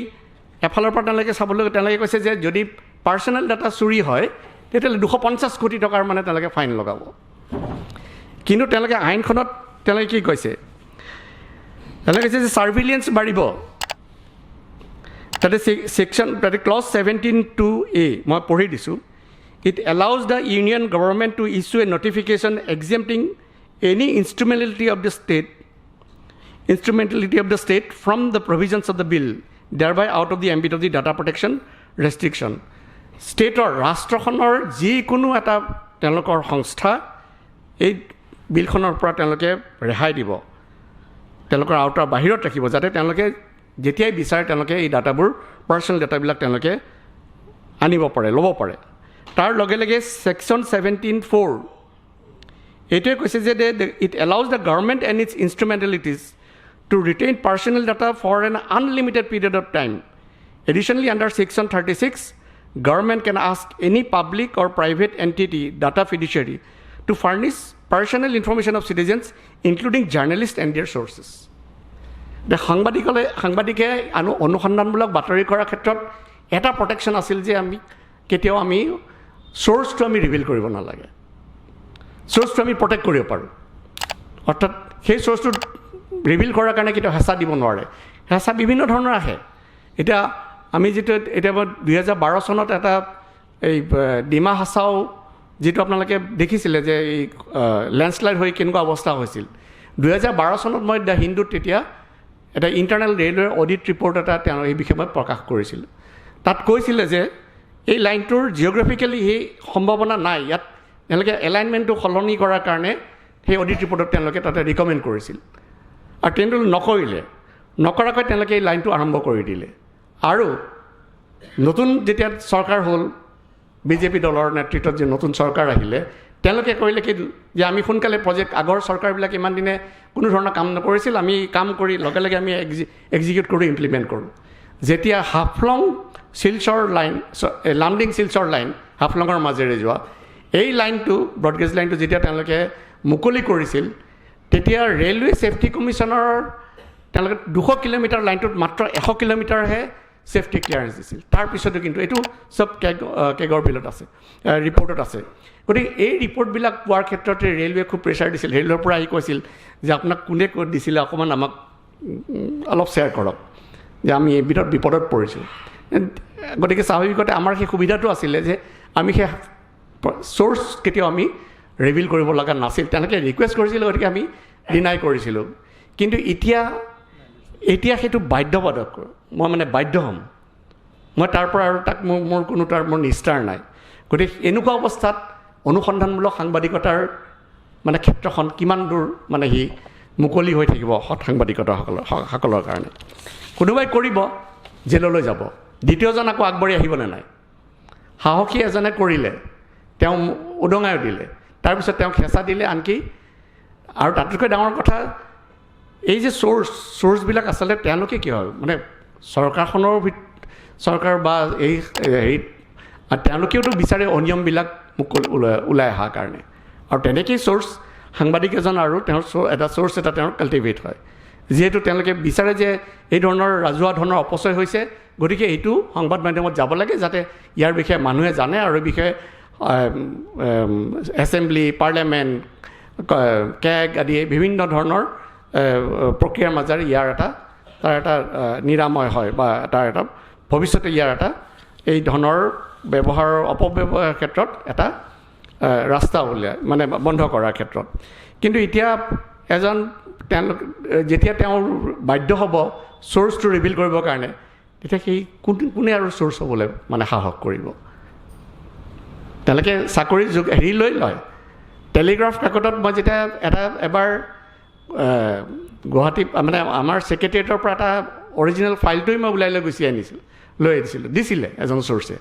এফালৰ পৰা তেওঁলোকে চাবলৈ তেওঁলোকে কৈছে যে যদি পাৰ্চনেল ডাটা চুৰি হয়, তেতিয়াহ'লে 250 কোটি টকাৰ মানে তেওঁলোকে ফাইন লগাব। কিন্তু তেওঁলোকে আইনখনত তেওঁলোকে কি কৈছে? তেওঁলোকে কৈছে যে ছাৰ্ভিলিয়েঞ্চ বাঢ়িব। তাতে ছেকশ্যন, তাতে ক্লজ 17(2)(a) মই পঢ়ি দিছোঁ। It allows the Union Government to issue a notification exempting any instrumentality of the state from the provisions of the bill, thereby out of the ambit of the data protection restriction. ষ্টেটৰ, ৰাষ্ট্ৰখনৰ যিকোনো এটা তেওঁলোকৰ সংস্থা এই বিলখনৰ পৰা তেওঁলোকে ৰেহাই দিব, তেওঁলোকৰ আওতাৰ বাহিৰত ৰাখিব, যাতে তেওঁলোকে যেতিয়াই বিচাৰে তেওঁলোকে এই ডাটাবোৰ, পাৰ্চনেল ডাটাবিলাক তেওঁলোকে আনিব পাৰে, ল'ব পাৰে। তাৰ লগে লগে ছেকশ্যন 17(4) এইটোৱে কৈছে যে it allows the government and its instrumentalities to retain personal data for an unlimited period of time. Additionally, under section 36, government can ask any public or private entity, data fiduciary, to furnish personal information of citizens, including journalist and their sources. এতিয়া সাংবাদিকে অনুসন্ধানমূলক বাতৰি কৰাৰ ক্ষেত্ৰত এটা প্ৰটেকশ্যন আছিল যে আমি কেতিয়াও আমি চ'ৰ্চটো আমি ৰিভিল কৰিব নালাগে, চ'ৰ্চটো আমি প্ৰটেক্ট কৰিব পাৰোঁ। অৰ্থাৎ সেই চ'ৰ্চটো ৰিভিল কৰাৰ কাৰণে কেতিয়াও হেঁচা দিব নোৱাৰে। হেঁচা বিভিন্ন ধৰণৰ আহে। এতিয়া আমি যিটো এতিয়া মই 2012 চনত এটা এই ডিমা হাছাও যিটো আপোনালোকে দেখিছিলে যে এই লেণ্ডশ্লাইড হৈ কেনেকুৱা অৱস্থা হৈছিল, 2012 চনত মই the হিন্দুত তেতিয়া এটা ইণ্টাৰনেল ৰেলৱেৰ অডিট ৰিপৰ্ট এটা তেওঁ এই বিষয়ে মই প্ৰকাশ কৰিছিলোঁ। তাত কৈছিলে যে এই লাইনটোৰ জিঅ'গ্ৰাফিকেলি সেই সম্ভাৱনা নাই। ইয়াত তেওঁলোকে এলাইনমেণ্টটো সলনি কৰাৰ কাৰণে সেই অডিট ৰিপৰ্টত তেওঁলোকে তাতে ৰিকমেণ্ড কৰিছিল আৰু তেওঁলোকে নকৰিলে। নকৰাকৈ তেওঁলোকে এই লাইনটো আৰম্ভ কৰি দিলে। আৰু নতুন যেতিয়া চৰকাৰ হ'ল, বিজেপি দলৰ নেতৃত্বত যে নতুন চৰকাৰ আহিলে, তেওঁলোকে কৰিলে কি যে আমি সোনকালে প্ৰজেক্ট, আগৰ চৰকাৰবিলাক ইমান দিনে কোনো ধৰণৰ কাম নকৰিছিল, আমি কাম কৰি লগে লগে আমি এক্সিকিউট কৰোঁ, ইমপ্লিমেণ্ট কৰোঁ। যেতিয়া হাফলং শিলচৰ লাইন, লামডিং শিলচৰ লাইন, হাফলঙৰ মাজেৰে যোৱা এই লাইনটো, ব্ৰডগেজ লাইনটো যেতিয়া তেওঁলোকে মুকলি কৰিছিল, তেতিয়া ৰেলৱে ছেফটি কমিশ্যনৰ তেওঁলোকে 200 কিলোমিটাৰ লাইনটোত মাত্ৰ 100 কিলোমিটাৰহে ছেফটি ক্লিয়াৰেঞ্চ দিছিল। তাৰপিছতো কিন্তু এইটো চব কেগৰ বিলত আছে, ৰিপৰ্টত আছে। গতিকে এই ৰিপৰ্টবিলাক পোৱাৰ ক্ষেত্ৰতে ৰেলৱে খুব প্ৰেছাৰ দিছিল। ৰেলৱেৰ পৰা আহি কৈছিল যে আপোনাক কোনে ক'ত দিছিলে, অকণমান আমাক অলপ শ্বেয়াৰ কৰক যে আমি এই বিধত বিপদত পৰিছোঁ। গতিকে স্বাভাৱিকতে আমাৰ সেই সুবিধাটো আছিলে যে আমি সেই চ'ৰ্চ কেতিয়াও আমি ৰিভিল কৰিব লগা নাছিল। তেওঁলোকে ৰিকুৱেষ্ট কৰিছিল, গতিকে আমি ডিনাই কৰিছিলোঁ। কিন্তু এতিয়া সেইটো বাধ্যবাধক। মই মানে বাধ্য হ'ম মই তাৰ পৰা আৰু তাক মোৰ কোনো তাৰ মোৰ নিস্তাৰ নাই। গতিকে এনেকুৱা অৱস্থাত অনুসন্ধানমূলক সাংবাদিকতাৰ মানে ক্ষেত্ৰখন কিমান দূৰ মানে সি মুকলি হৈ থাকিব সৎ সাংবাদিকতাসকলৰ সকলৰ কাৰণে? কোনোবাই কৰিব, জেললৈ যাব। দ্বিতীয়জন আকৌ আগবাঢ়ি আহিবনে নাই? সাহসী এজনে কৰিলে, তেওঁ উদঙাইও দিলে, তাৰপিছত তেওঁক হেঁচা দিলে আনকি। আৰু তাতোতকৈ ডাঙৰ কথা, এই যে চ'ৰ্চবিলাক আচলতে তেওঁলোকে কি হয়, মানে চৰকাৰখনৰ চৰকাৰ বা এই হেৰিত তেওঁলোকেওতো বিচাৰে অনিয়মবিলাক মুকলি ওলাই অহাৰ কাৰণে। আৰু তেনেকেই চ'ৰ্চ সাংবাদিক এজন আৰু তেওঁৰ এটা চ'ৰ্চ এটা তেওঁৰ কাল্টিভেট হয়। যিহেতু তেওঁলোকে বিচাৰে যে এই ধৰণৰ ৰাজহুৱা ধনৰ অপচয় হৈছে, গতিকে এইটো সংবাদ মাধ্যমত যাব লাগে, যাতে ইয়াৰ বিষয়ে মানুহে জানে আৰু এই বিষয়ে এছেম্বলি, পাৰ্লিয়ামেণ্ট, কেগ আদি বিভিন্ন ধৰণৰ প্ৰক্ৰিয়াৰ মাজেৰে ইয়াৰ এটা তাৰ এটা নিৰাময় হয় বা তাৰ এটা ভৱিষ্যতে ইয়াৰ এটা এই ধনৰ ব্যৱহাৰৰ অপব্যৱহাৰৰ ক্ষেত্ৰত এটা ৰাস্তা উলিয়ায়, মানে বন্ধ কৰাৰ ক্ষেত্ৰত। কিন্তু এতিয়া এজন তেওঁলোক যেতিয়া তেওঁৰ বাধ্য হ'ব চ'ৰ্চটো ৰিভিল কৰিবৰ কাৰণে, তেতিয়া সেই কোনে আৰু চ'ৰ্চ হ'বলৈ মানে সাহস কৰিব? তেওঁলোকে চাকৰি যোগ হেৰি লৈ লয়। টেলিগ্ৰাফ কাকতত মই যেতিয়া এটা এবাৰ গুৱাহাটী মানে আমাৰ ছেক্ৰেটেৰিয়েটৰ পৰা এটা অৰিজিনেল ফাইলটোৱেই মই ওলাই লৈ গুচি আনিছিলোঁ, লৈ আহিছিলোঁ, দিছিলে এজন চ'ৰ্চে।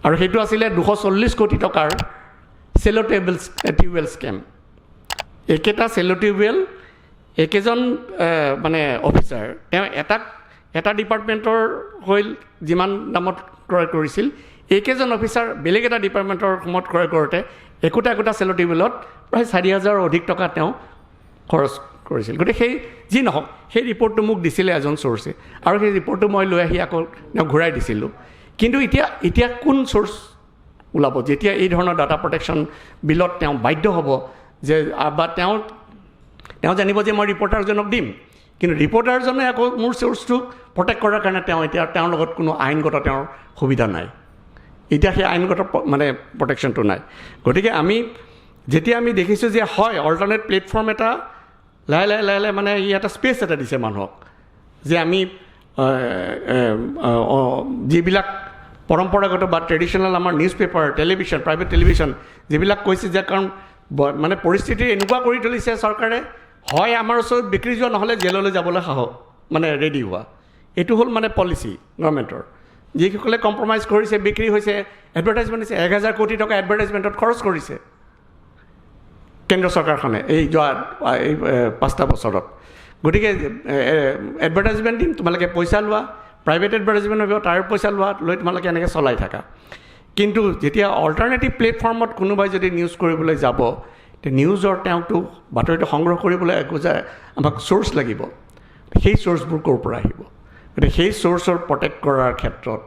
আৰু সেইটো আছিলে 240 কোটি টকাৰ চেল' টেবল টিউবৱেল স্কেম। একেটা চেল' টিউবৱেল। একেজন মানে অফিচাৰ, তেওঁ এটা ডিপাৰ্টমেণ্টৰ হৈ যিমান দামত ক্ৰয় কৰিছিল, এইকেইজন অফিচাৰ বেলেগ এটা ডিপাৰ্টমেণ্টৰ সময়ত ক্ৰয় কৰোঁতে একোটা একোটা চেলো টেবুলত প্ৰায় 4000ৰ অধিক টকা তেওঁ খৰচ কৰিছিল। গতিকে সেই যি নহওক, সেই ৰিপৰ্টটো মোক দিছিলে এজন চ'ৰ্চে আৰু সেই ৰিপৰ্টটো মই লৈ আহি আকৌ তেওঁক ঘূৰাই দিছিলোঁ। কিন্তু এতিয়া কোন চ'ৰ্চ ওলাব, যেতিয়া এই ধৰণৰ ডাটা প্ৰটেকশ্যন বিলত তেওঁ বাধ্য হ'ব যে বা তেওঁ জানিব যে মই ৰিপৰ্টাৰজনক দিম, কিন্তু ৰিপৰ্টাৰজনে আকৌ মোৰ চ'ৰ্চটো প্ৰটেক্ট কৰাৰ কাৰণে তেওঁ এতিয়া তেওঁৰ লগত কোনো আইনগত তেওঁৰ সুবিধা নাই। এতিয়া সেই আইনগত মানে প্ৰটেকশ্যনটো নাই। গতিকে আমি যেতিয়া আমি দেখিছোঁ যে হয়, অল্টাৰনেট প্লেটফৰ্ম এটা লাহে লাহে লাহে লাহে মানে ই এটা স্পেচ এটা দিছে মানুহক যে আমি যিবিলাক পৰম্পৰাগত বা ট্ৰেডিশ্যনেল আমাৰ news paper, television, private television যিবিলাক কৈছে যে কাৰণ মানে পৰিস্থিতি এনেকুৱা কৰি তুলিছে চৰকাৰে, হয় আমাৰ ওচৰত বিক্ৰী যোৱা, নহ'লে জেললৈ যাবলৈ সাহস মানে ৰেডি হোৱা। এইটো হ'ল মানে পলিচি গভৰ্ণমেণ্টৰ। যিসকলে কম্প্ৰমাইজ কৰিছে, বিক্ৰী হৈছে, এডভাৰটাইজমেণ্ট হৈছে, 1000 কোটি টকা এডভাৰটাইজমেণ্টত খৰচ কৰিছে কেন্দ্ৰ চৰকাৰখনে এই যোৱা এই 5টা বছৰত। গতিকে এডভাৰটাইজমেণ্ট দিম, তোমালোকে পইচা লোৱা, প্ৰাইভেট এডভাৰটাইজমেণ্ট হ'ব, তাৰ পইচা লোৱা, লৈ তোমালোকে এনেকৈ চলাই থাকা। কিন্তু যেতিয়া অল্টাৰনেটিভ প্লেটফৰ্মত কোনোবাই যদি নিউজ কৰিবলৈ যাব, তে নিউজৰ তেওঁকতো বাতৰিটো সংগ্ৰহ কৰিবলৈ একো যায় আমাক চ'ৰ্চ লাগিব। সেই চ'ৰ্চবোৰ ক'ৰ পৰা আহিব? গতিকে সেই চ'ৰ্চৰ প্ৰটেক্ট কৰাৰ ক্ষেত্ৰত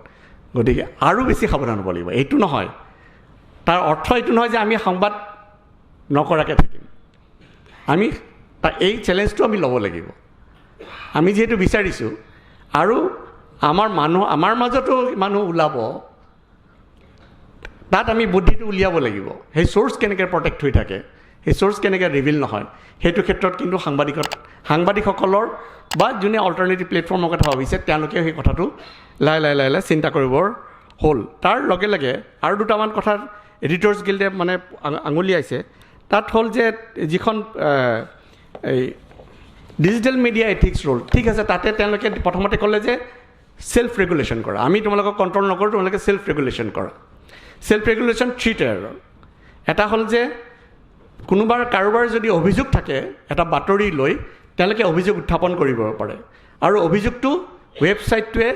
গতিকে আৰু বেছি সাৱধান হ'ব লাগিব। এইটো নহয়, তাৰ অৰ্থ এইটো নহয় যে আমি সংবাদ নকৰাকৈ থাকিম। আমি এই চেলেঞ্জটো আমি ল'ব লাগিব। আমি যিহেতু বিচাৰিছোঁ আৰু আমাৰ মানুহ, আমাৰ মাজতো মানুহ ওলাব, তাত আমি বুদ্ধিটো উলিয়াব লাগিব। সেই চ'ৰ্চ কেনেকৈ প্ৰটেক্ট হৈ থাকে, সেই চ'ৰ্চ কেনেকৈ ৰিভিল নহয়, সেইটো ক্ষেত্ৰত কিন্তু সাংবাদিকসকলৰ বা যোনে অল্টাৰনেটিভ প্লেটফৰ্মৰ কথা ভাবিছে, তেওঁলোকে সেই কথাটো লাহে লাহে লাহে লাহে চিন্তা কৰিবৰ হ'ল। তাৰ লগে লগে আৰু দুটামান কথা এডিটৰ্ছ গিল্ডে মানে আঙুলিয়াইছে। তাত হ'ল যে যিখন এই ডিজিটেল মিডিয়া এথিক্স ৰুল, ঠিক আছে, তাতে তেওঁলোকে প্ৰথমতে ক'লে যে ছেল্ফ ৰেগুলেশ্যন কৰা, আমি তোমালোকক কণ্ট্ৰল নকৰোঁ, তোমালোকে ছেল্ফ ৰেগুলেশ্যন কৰা। ছেল্ফ ৰেগুলেশ্যন থ্ৰী টায়াৰৰ। এটা হ'ল যে কোনোবাৰ কাৰোবাৰ যদি অভিযোগ থাকে এটা বাতৰি লৈ, তেওঁলোকে অভিযোগ উত্থাপন কৰিব পাৰে আৰু অভিযোগটো ৱেবছাইটটোৱে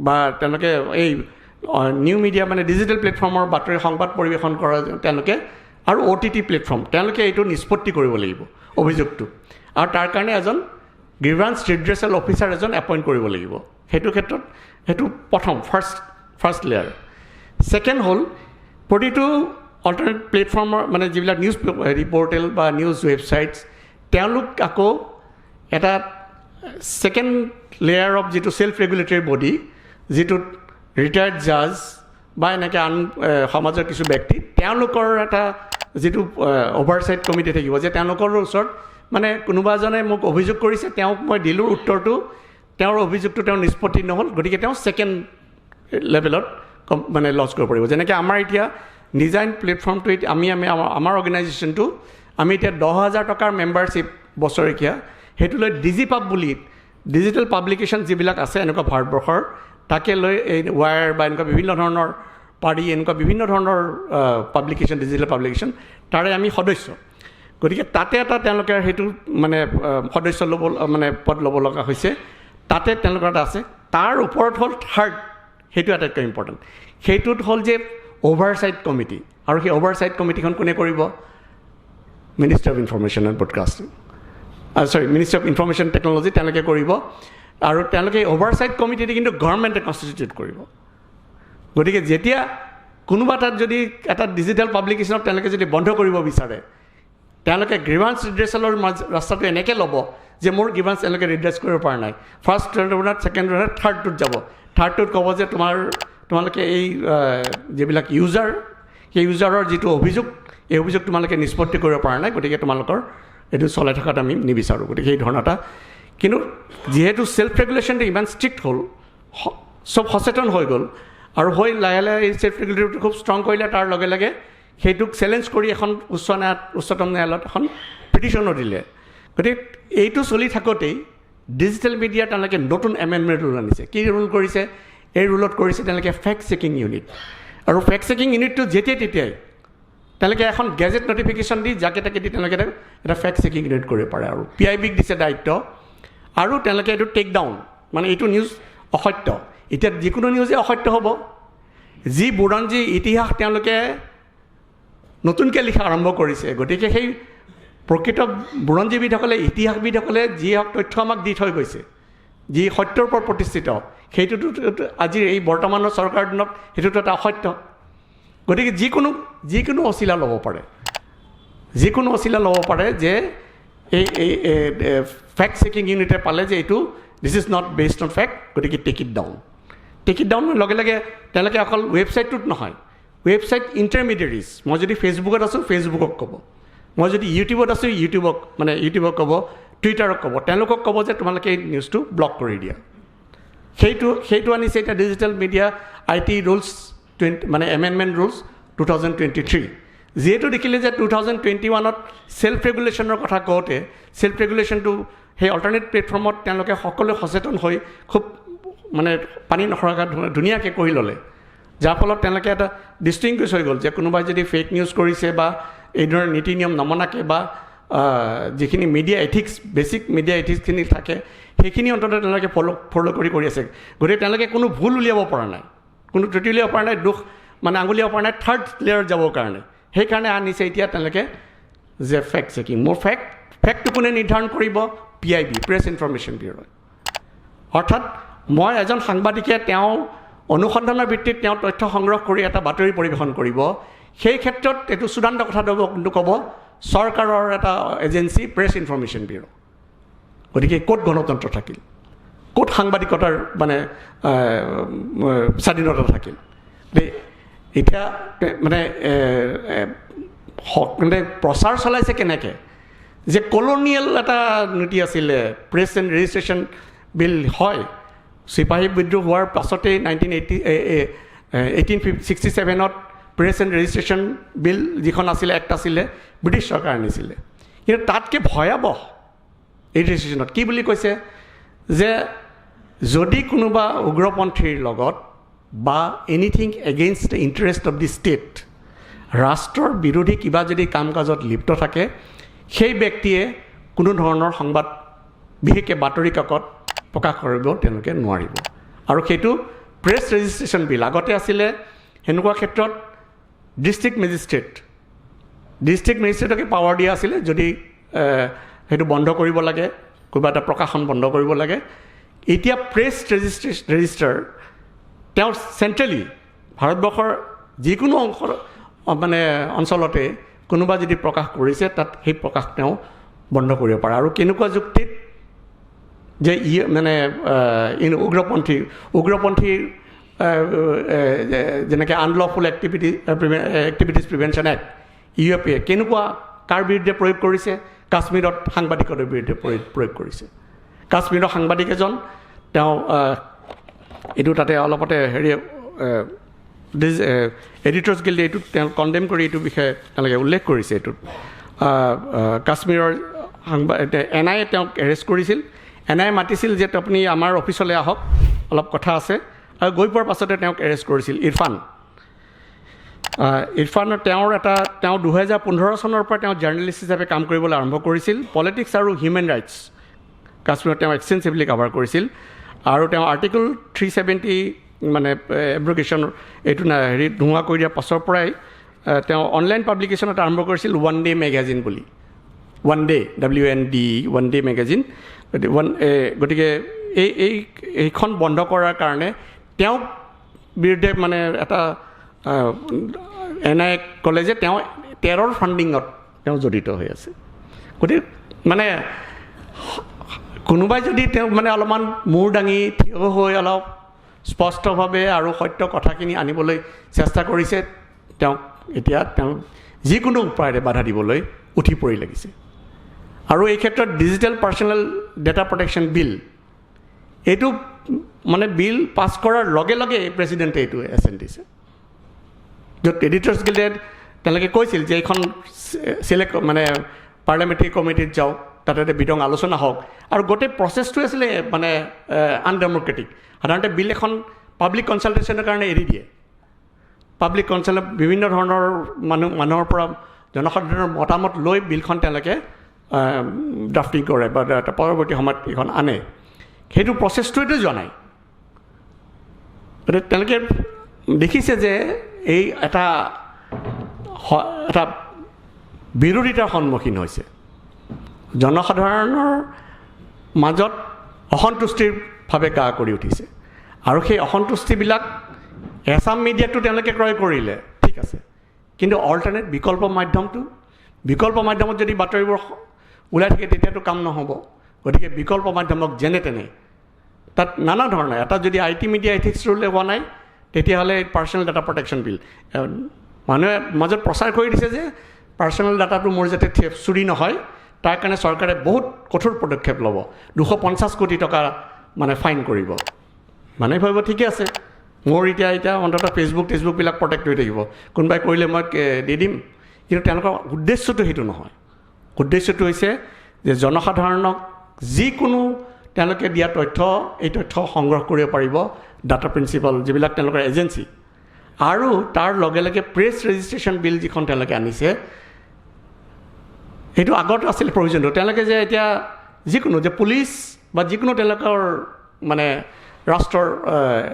বা তেওঁলোকে এই নিউ মিডিয়া মানে ডিজিটেল প্লেটফৰ্মৰ বাতৰি সংবাদ পৰিৱেশন কৰা তেওঁলোকে আৰু অ'টিটি প্লেটফৰ্ম, তেওঁলোকে এইটো নিষ্পত্তি কৰিব লাগিব অভিযোগটো আৰু তাৰ কাৰণে এজন গ্ৰিভান্স ৰিড্ৰেচেল অফিচাৰ এজন এপইণ্ট কৰিব লাগিব। সেইটো ক্ষেত্ৰত সেইটো প্ৰথম ফাৰ্ষ্ট লেয়াৰ। ছেকেণ্ড হ'ল প্ৰতিটো অল্টাৰনেট প্লেটফৰ্মৰ মানে যিবিলাক নিউজ হেৰি পৰ্টেল বা নিউজ ৱেবছাইটছ, তেওঁলোক আকৌ এটা ছেকেণ্ড লেয়াৰ অফ যিটো ছেল্ফ ৰেগুলেটৰী বডি, যিটোত ৰিটায়াৰ্ড জাজ বা এনেকৈ আন সমাজৰ কিছু ব্যক্তি, তেওঁলোকৰ এটা যিটো অভাৰচাইট কমিটি থাকিব যে তেওঁলোকৰ ওচৰত মানে কোনোবা এজনে মোক অভিযোগ কৰিছে, তেওঁক মই দিলোঁ উত্তৰটো, তেওঁৰ অভিযোগটো তেওঁৰ নিষ্পত্তি নহ'ল, গতিকে তেওঁ ছেকেণ্ড লেভেলত মানে লজ কৰিব পাৰিব। যেনেকৈ আমাৰ এতিয়া ডিজাইন প্লেটফৰ্মটো, এতিয়া আমি আমাৰ অৰ্গেনাইজেশ্যনটো আমি এতিয়া 10,000 টকাৰ মেম্বাৰশ্বিপ বছৰেকীয়া, সেইটো লৈ ডিজি পাব বুলি ডিজিটেল পাব্লিকেশ্যন যিবিলাক আছে এনেকুৱা ভাৰতবৰ্ষৰ, তাকে লৈ এই ৱায়াৰ বা এনেকুৱা বিভিন্ন ধৰণৰ পাৰি এনেকুৱা বিভিন্ন ধৰণৰ পাব্লিকেশ্যন, ডিজিটেল পাব্লিকেশ্যন, তাৰে আমি সদস্য। গতিকে তাতে এটা তেওঁলোকে সেইটো মানে সদস্য ল'ব মানে পদ ল'ব লগা হৈছে, তাতে তেওঁলোকৰ এটা আছে। তাৰ ওপৰত হ'ল থাৰ্ড, সেইটো আটাইতকৈ ইম্পৰ্টেণ্ট, সেইটোত হ'ল যে অভাৰচাইট কমিটি। আৰু সেই অভাৰচাইট কমিটিখন কোনে কৰিব? Ministry of Information and Broadcasting, sorry, Ministry of Information Technology, তেওঁলোকে কৰিব। আৰু তেওঁলোকে এই অভাৰচাইট কমিটিটো কিন্তু গভৰ্ণমেণ্টে কনষ্টিটিউট কৰিব। গতিকে যেতিয়া কোনোবা তাত যদি এটা ডিজিটেল পাব্লিকেশ্যনত তেওঁলোকে যদি বন্ধ কৰিব বিচাৰে, তেওঁলোকে গ্ৰিভান্স ৰিড্ৰেচেলৰ মাজ ৰাস্তাটো এনেকৈ ল'ব যে মোৰ গ্ৰিভান্স তেওঁলোকে ৰিড্ৰেছ কৰিব পৰা নাই, ফাৰ্ষ্ট ৰাউণ্ডত, ছেকেণ্ড ৰাউণ্ডত, থাৰ্ডটোত যাব। থাৰ্ডটোত ক'ব যে তোমালোকে এই যিবিলাক ইউজাৰ, সেই ইউজাৰৰ যিটো অভিযোগ, এই অভিযোগ তোমালোকে নিষ্পত্তি কৰিব পৰা নাই, গতিকে তোমালোকৰ এইটো চলাই থকাটো আমি নিবিচাৰোঁ। গতিকে সেই ধৰণৰ এটা, কিন্তু যিহেতু ছেল্ফ ৰেগুলেশ্যনটো ইমান ষ্ট্ৰিক্ট হ'ল, চব সচেতন হৈ গ'ল আৰু হৈ লাহে লাহে এই ছেল্ফ ৰেগুলেটৰীটো খুব ষ্ট্ৰং কৰিলে। তাৰ লগে লগে সেইটোক চেলেঞ্জ কৰি এখন উচ্চতম ন্যায়ালয়ত এখন পিটিশ্যনো দিলে। গতিকে এইটো চলি থাকোঁতেই ডিজিটেল মিডিয়া তেওঁলোকে নতুন এমেণ্ডমেণ্ট ৰুল আনিছে। কি ৰুল কৰিছে? এই ৰুলত কৰিছে তেওঁলোকে ফেক্ট চেকিং ইউনিট। আৰু ফেক্ট চেকিং ইউনিটটো যেতিয়াই তেতিয়াই তেওঁলোকে এখন গেজেট নটিফিকেশ্যন দি যাকে তাকে দি তেওঁলোকে এটা ফেক্ট চেকিং ইউনিট কৰিব পাৰে। আৰু পিআইবিক দিছে দায়িত্ব আৰু তেওঁলোকে এইটো টেক ডাউন, মানে এইটো নিউজ অসত্য। এতিয়া যিকোনো নিউজে অসত্য হ'ব। যি বুৰঞ্জী ইতিহাস তেওঁলোকে নতুনকৈ লিখা আৰম্ভ কৰিছে, গতিকে সেই প্ৰকৃত বুৰঞ্জীবিদসকলে, ইতিহাসবিদসকলে যি তথ্য আমাক দি থৈ গৈছে, যি সত্যৰ ওপৰত প্ৰতিষ্ঠিত, সেইটোতো আজিৰ এই বৰ্তমানৰ চৰকাৰৰ দিনত সেইটোতো এটা অসত্য। গতিকে যিকোনো যিকোনো অচিলা ল'ব পাৰে, যিকোনো অচিলা ল'ব পাৰে যে এই এই ফেক্ট চেকিং ইউনিটে পালে যে এইটো this is not based on fact, গতিকে take it down। Take it down লগে লগে তেওঁলোকে অকল ৱেবছাইটটোত নহয়, ৱেবছাইট ইণ্টাৰমিডিয়েৰিজ, মই যদি ফেচবুকত আছোঁ ফেচবুকক ক'ব, মই যদি ইউটিউবত আছোঁ ইউটিউবক, মানে ইউটিউবক ক'ব, টুইটাৰক ক'ব, তেওঁলোকক ক'ব যে তোমালোকে এই নিউজটো ব্লক কৰি দিয়া। সেইটো আনিছে এতিয়া Digital Media IT Rules 20, মানে Amendment Rules 2023। যিহেতু দেখিলে যে 2021ত ছেল্ফ ৰেগুলেশ্যনৰ কথা কওঁতে ছেল্ফ ৰেগুলেশ্যনটো সেই অল্টাৰনেট প্লেটফৰ্মত তেওঁলোকে সকলোৱে সচেতন হৈ খুব মানে পানী নসৰকা ধুনীয়াকৈ কৰি ল'লে, যাৰ ফলত তেওঁলোকে এটা ডিষ্টিংগুইছ হৈ গ'ল যে কোনোবাই যদি ফেক নিউজ কৰিছে বা এই ধৰণৰ নীতি নিয়ম নমনাকৈ বা যিখিনি মিডিয়া এথিক্স, বেছিক মিডিয়া এথিক্সখিনি থাকে, সেইখিনি অন্ততঃ তেওঁলোকে ফ'ল' কৰি আছে। গতিকে তেওঁলোকে কোনো ভুল উলিয়াব পৰা নাই, কোনো ত্ৰুটি উলিয়াব পৰা নাই, দোষ মানে আঙুলিয়াব পৰা নাই থাৰ্ড লেয়াৰত যাবৰ কাৰণে। সেইকাৰণে আনিছে এতিয়া তেওঁলোকে যে ফেক্ট চেকিং। মোৰ ফেক্টটো কোনে নিৰ্ধাৰণ কৰিব? PIB, press information bureau'. অৰ্থাৎ মই এজন সাংবাদিকে তেওঁ অনুসন্ধানৰ ভিত্তিত তেওঁ তথ্য সংগ্ৰহ কৰি এটা বাতৰি পৰিৱেশন কৰিব, সেই ক্ষেত্ৰত এইটো চূড়ান্ত কথাটো কিন্তু ক'ব চৰকাৰৰ এটা এজেঞ্চি প্ৰেছ ইনফৰমেশ্যন ব্যুৰ'। গতিকে ক'ত গণতন্ত্ৰ থাকিল? ক'ত সাংবাদিকতাৰ মানে স্বাধীনতা থাকিল? এতিয়া মানে মানে প্ৰচাৰ চলাইছে কেনেকৈ যে কলনিয়েল এটা নীতি আছিলে প্ৰেছ এণ্ড ৰেজিষ্ট্ৰেশ্যন বিল। হয়, চিপাহী বিদ্ৰোহ হোৱাৰ পাছতেই নাইনটিন এইটি 1867ত প্ৰেছ এণ্ড ৰেজিষ্ট্ৰেশ্যন বিল যিখন আছিলে, এক্ট আছিলে, ব্ৰিটিছ চৰকাৰে আনিছিলে। কিন্তু তাতকৈ ভয়াৱহ এই ৰেজিষ্ট্ৰেশ্যনত কি বুলি কৈছে যে যদি কোনোবা উগ্ৰপন্থীৰ লগত বা anything against the interest of the state, ৰাষ্ট্ৰৰ বিৰোধী কিবা যদি কাম কাজত লিপ্ত থাকে, সেই ব্যক্তিয়ে কোনো ধৰণৰ সংবাদ, বিশেষকৈ বাতৰি কাকত প্ৰকাশ কৰিব তেওঁলোকে নোৱাৰিব। আৰু সেইটো প্ৰেছ ৰেজিষ্ট্ৰেশ্যন বিল আগতে আছিলে সেনেকুৱা ক্ষেত্ৰত ডিষ্ট্ৰিক্ট মেজিষ্ট্ৰেট, ডিষ্ট্ৰিক্ট মেজিষ্ট্ৰেটকে পাৱাৰ দিয়া আছিলে যদি সেইটো বন্ধ কৰিব লাগে, কিবা এটা প্ৰকাশন বন্ধ কৰিব লাগে। এতিয়া প্ৰেছ ৰেজিষ্টাৰ তেওঁ চেণ্ট্ৰেলি ভাৰতবৰ্ষৰ যিকোনো অংশ, মানে অঞ্চলতে কোনোবা যদি প্ৰকাশ কৰিছে, তাত সেই প্ৰকাশ তেওঁ বন্ধ কৰিব পাৰে। আৰু কেনেকুৱা যুক্তিত যে ই মানে ইন উগ্ৰপন্থীৰ যেনেকৈ Unlawful Activities Prevention Act, UAPA, কেনেকুৱা কাৰ বিৰুদ্ধে প্ৰয়োগ কৰিছে? কাশ্মীৰত সাংবাদিকৰ বিৰুদ্ধে প্ৰয়োগ কৰিছে। কাশ্মীৰৰ সাংবাদিক এজন, তেওঁ এইটো তাতে অলপতে হেৰি এডিটৰ্ছ গিল্ডে এইটো তেওঁ কণ্ডেম কৰি এইটো বিষয়ে তেওঁলোকে উল্লেখ কৰিছে। এইটোত কাশ্মীৰৰ এনআইএ তেওঁক এৰেষ্ট কৰিছিল। এনআইএ মাতিছিল যে আপুনি আমাৰ অফিচলৈ আহক, অলপ কথা আছে, আৰু গৈ পোৱাৰ পাছতে তেওঁক এৰেষ্ট কৰিছিল। ইৰফানৰ তেওঁৰ এটা তেওঁ 2015 চনৰ পৰা তেওঁ জাৰ্নেলিষ্ট হিচাপে কাম কৰিবলৈ আৰম্ভ কৰিছিল। পলিটিক্স আৰু হিউমেন ৰাইটছ কাশ্মীৰত তেওঁ এক্সটেনচিভলি কাভাৰ কৰিছিল। আৰু তেওঁ আৰ্টিকল 370 মানে এব্ৰগেশ্যন এইটো হেৰি নোহোৱা কৰি দিয়াৰ পাছৰ পৰাই তেওঁ অনলাইন পাব্লিকেশ্যন এটা আৰম্ভ কৰিছিল, ওৱান ডে মেগাজিন বুলি, one day, WND, one day magazine one. গতিকে এই এই এইখন বন্ধ কৰাৰ কাৰণে তেওঁক বিৰুদ্ধে মানে এটা এনআইএ ক'লে যে তেওঁ টেৰৰ ফাণ্ডিঙত তেওঁ জড়িত হৈ আছে। গতিকে মানে কোনোবাই যদি তেওঁক মানে অলপমান মূৰ দাঙি থিয় হৈ অলপ স্পষ্টভাৱে আৰু সত্য কথাখিনি আনিবলৈ চেষ্টা কৰিছে, তেওঁক এতিয়া তেওঁক যিকোনো উপায়েৰে বাধা দিবলৈ উঠি পৰি লাগিছে। আৰু এই ক্ষেত্ৰত Digital Personal Data Protection Bill, এইটো মানে বিল পাছ কৰাৰ লগে লগে প্ৰেচিডেণ্টে এইটো এছেণ্ট দিছে, য'ত এডিটৰ্ছ গিল্ডে তেওঁলোকে কৈছিল যে এইখন চিলেক্ট মানে পাৰ্লিয়ামেণ্টাৰী কমিটিত যাওক, তাতে এটা বিতং আলোচনা হওক। আৰু গোটেই প্ৰচেছটোৱে আছিলে মানে আনডেম'ক্ৰেটিক। সাধাৰণতে বিল এখন পাব্লিক কনচালটেশ্যনৰ কাৰণে এৰি দিয়ে। পাব্লিক কনচাৰ্ণত বিভিন্ন ধৰণৰ মানুহৰ পৰা, জনসাধাৰণৰ মতামত লৈ বিলখন তেওঁলোকে ড্ৰাফটিং কৰে বা পৰৱৰ্তী সময়ত এইখন আনে। সেইটো প্ৰচেছটোৱেতো যোৱা নাই। গতিকে তেওঁলোকে দেখিছে যে এই এটা বিৰোধিতাৰ সন্মুখীন হৈছে, জনসাধাৰণৰ মাজত অসন্তুষ্টিৰ ভাৱে গা কৰি উঠিছে। আৰু সেই অসন্তুষ্টিবিলাক এছাম মিডিয়াটো তেওঁলোকে ক্ৰয় কৰিলে, ঠিক আছে, কিন্তু অল্টাৰনেট বিকল্প মাধ্যমটো, বিকল্প মাধ্যমত যদি বাতৰিবোৰ ওলাই থাকে তেতিয়াতো কাম নহ'ব। গতিকে বিকল্প মাধ্যমক যেনে তেনে তাত নানা ধৰণৰ এটা যদি IT media ethics rule হোৱা নাই, তেতিয়াহ'লে পাৰ্চনেল ডাটা প্ৰটেকশ্যন বিল মানুহে মাজত প্ৰচাৰ কৰি দিছে যে পাৰ্চনেল ডাটাটো মোৰ যাতে চুৰি নহয় তাৰ কাৰণে চৰকাৰে বহুত কঠোৰ পদক্ষেপ ল'ব, 250 কোটি টকা মানে ফাইন কৰিব। মানুহে ভাবিব ঠিকে আছে, মোৰ এতিয়া এতিয়া অন্ততঃ ফেচবুক টেচবুকবিলাক প্ৰটেক্ট হৈ থাকিব, কোনোবাই কৰিলে মই দি দিম। কিন্তু তেওঁলোকৰ উদ্দেশ্যটো সেইটো নহয়। উদ্দেশ্যটো হৈছে যে জনসাধাৰণক যিকোনো তেওঁলোকে দিয়া তথ্য, এই তথ্য সংগ্ৰহ কৰিব পাৰিব ডাটা প্ৰিন্সিপাল যিবিলাক তেওঁলোকৰ এজেঞ্চি। আৰু তাৰ লগে লগে প্ৰেছ ৰেজিষ্ট্ৰেশ্যন বিল যিখন তেওঁলোকে আনিছে, সেইটো আগত আছিল প্ৰভিজনটো। তেওঁলোকে যে এতিয়া যিকোনো যে পুলিচ বা যিকোনো তেওঁলোকৰ মানে ৰাষ্ট্ৰৰ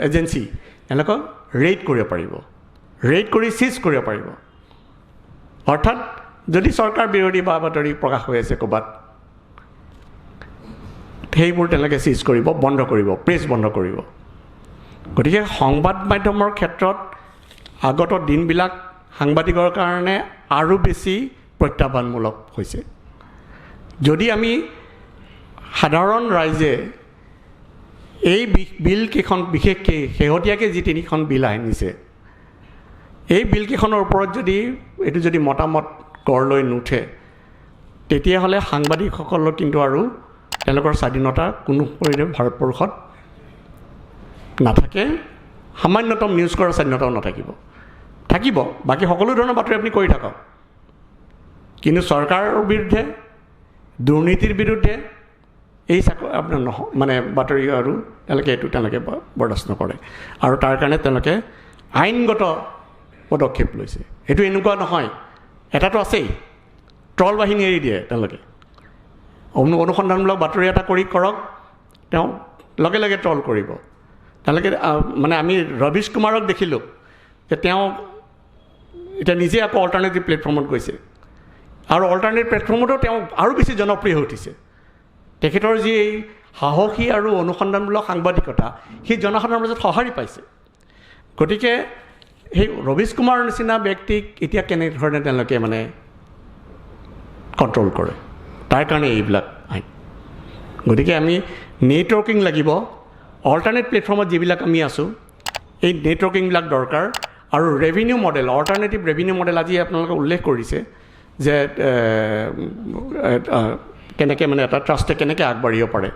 এজেঞ্চি, তেওঁলোকক ৰেইড কৰিব পাৰিব, ৰেইড কৰি চিজ কৰিব পাৰিব। অৰ্থাৎ যদি চৰকাৰ বিৰোধী বা বাতৰি প্ৰকাশ হৈ আছে ক'ৰবাত, সেইবোৰ তেওঁলোকে চিজ কৰিব, বন্ধ কৰিব, প্ৰেছ বন্ধ কৰিব। গতিকে সংবাদ মাধ্যমৰ ক্ষেত্ৰত আগত দিনবিলাক সাংবাদিকৰ কাৰণে আৰু বেছি প্ৰত্যাহ্বানমূলক হৈছে। যদি আমি সাধাৰণ ৰাইজে এই বিলকেইখন, বিশেষকৈ শেহতীয়াকৈ যি তিনিখন বিল আনিছে, এই বিলকেইখনৰ ওপৰত যদি এইটো যদি মতামত গঢ় লৈ নুঠে, তেতিয়াহ'লে সাংবাদিকসকলৰ কিন্তু আৰু তেওঁলোকৰ স্বাধীনতা কোনো পৰিমাণে ভাৰতবৰ্ষত নাথাকে। সামান্যতম নিউজ কৰাৰ স্বাধীনতাও নাথাকিব। থাকিব বাকী সকলো ধৰণৰ বাতৰি আপুনি কৰি থাকক, কিন্তু চৰকাৰৰ বিৰুদ্ধে, দুৰ্নীতিৰ বিৰুদ্ধে এই আপোনাৰ মানে বাতৰি আৰু তেওঁলোকে এইটো তেওঁলোকে বৰদাস্ত নকৰে। আৰু তাৰ কাৰণে তেওঁলোকে আইনগত পদক্ষেপ লৈছে। এইটো এনেকুৱা নহয়, এটাতো আছেই, ট্ৰল বাহিনী এৰি দিয়ে তেওঁলোকে। অনুসন্ধানমূলক বাতৰি এটা কৰি কৰক, তেওঁ লগে লগে ট্ৰল কৰিব তেওঁলোকে। মানে আমি ৰবীশ কুমাৰক দেখিলোঁ যে তেওঁ এতিয়া নিজে আকৌ অল্টাৰনেটিভ প্লেটফৰ্মত গৈছে আৰু অল্টাৰনেটিভ প্লেটফৰ্মতো তেওঁ আৰু বেছি জনপ্ৰিয় হৈ উঠিছে। তেখেতৰ যি এই সাহসী আৰু অনুসন্ধানমূলক সাংবাদিকতা, সেই জনসাধাৰণৰ মাজত সঁহাৰি পাইছে। গতিকে সেই ৰবীশ কুমাৰৰ নিচিনা ব্যক্তিক এতিয়া কেনেধৰণে তেওঁলোকে মানে কণ্ট্ৰল কৰে, তাৰ কাৰণে এইবিলাক আইন। গতিকে আমি নেটৱৰ্কিং লাগিব, অল্টাৰনেট প্লেটফৰ্মত যিবিলাক আমি আছোঁ, এই নেটৱৰ্কিংবিলাক দৰকাৰ। আৰু revenue model, alternative revenue model আজি আপোনালোকে উল্লেখ কৰিছে যে কেনেকৈ মানে এটা ট্ৰাষ্টে কেনেকৈ আগবাঢ়িব পাৰে।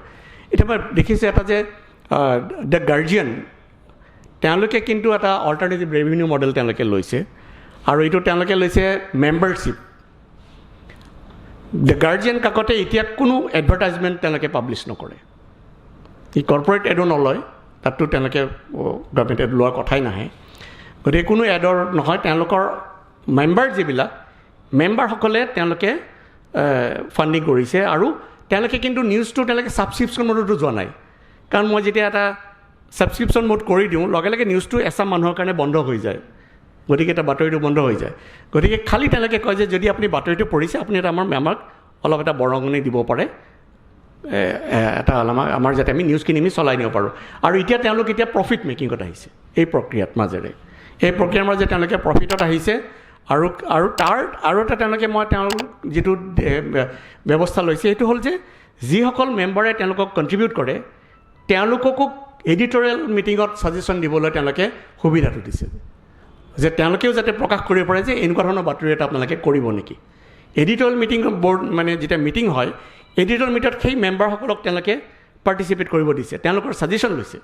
এতিয়া মই দেখিছোঁ এটা যে the guardian, তেওঁলোকে কিন্তু এটা অল্টাৰনেটিভ ৰেভিনিউ মডেল তেওঁলোকে লৈছে আৰু এইটো তেওঁলোকে লৈছে মেম্বাৰশ্বিপ। The guardian কাকতে এতিয়া কোনো এডভাৰটাইজমেণ্ট তেওঁলোকে পাব্লিছ নকৰে, ই কৰ্পৰেট এডো নলয়, তাততো তেওঁলোকে গভৰ্ণমেণ্ট এড লোৱাৰ কথাই নাহে। গতিকে কোনো এডৰ নহয়, তেওঁলোকৰ মেম্বাৰ যিবিলাক মেম্বাৰসকলে তেওঁলোকে ফাণ্ডিং কৰিছে। আৰু তেওঁলোকে কিন্তু নিউজটো তেওঁলোকে ছাবস্ক্ৰিপশ্যন মোডতো যোৱা নাই, কাৰণ মই যেতিয়া এটা ছাবস্ক্ৰিপশ্যন মোড কৰি দিওঁ, লগে লগে নিউজটো এচাম মানুহৰ কাৰণে বন্ধ হৈ যায়, গতিকে এটা বাতৰিটো বন্ধ হৈ যায়। গতিকে খালি তেওঁলোকে কয় যে যদি আপুনি বাতৰিটো পঢ়িছে, আপুনি এটা আমাৰ আমাক অলপ এটা বৰঙণি দিব পাৰে, এটা আমাৰ যাতে আমি নিউজখিনি আমি চলাই নিব পাৰোঁ। আৰু এতিয়া তেওঁলোক এতিয়া প্ৰফিট মেকিঙত আহিছে এই প্ৰক্ৰিয়াত মাজেৰে, এই প্ৰক্ৰিয়াৰ মাজেৰে তেওঁলোকে প্ৰফিটত আহিছে। আৰু তাৰ আৰু এটা তেওঁলোকে মই তেওঁলোক যিটো ব্যৱস্থা লৈছে, সেইটো হ'ল যে যিসকল মেম্বাৰে তেওঁলোকক কণ্ট্ৰিবিউট কৰে, তেওঁলোককো এডিটৰিয়েল মিটিঙত ছাজেশ্যন দিবলৈ তেওঁলোকে সুবিধাটো দিছে, যে তেওঁলোকেও যাতে প্ৰকাশ কৰিব পাৰে যে এনেকুৱা ধৰণৰ বাতৰি এটা আপোনালোকে কৰিব নেকি। এডিটৰিয়েল মিটিং বৰ্ড মানে যেতিয়া মিটিং হয়, এডিটৰিয়েল মিটিঙত সেই মেম্বাৰসকলক তেওঁলোকে পাৰ্টিচিপেট কৰিব দিছে, তেওঁলোকৰ ছাজেশ্যন লৈছে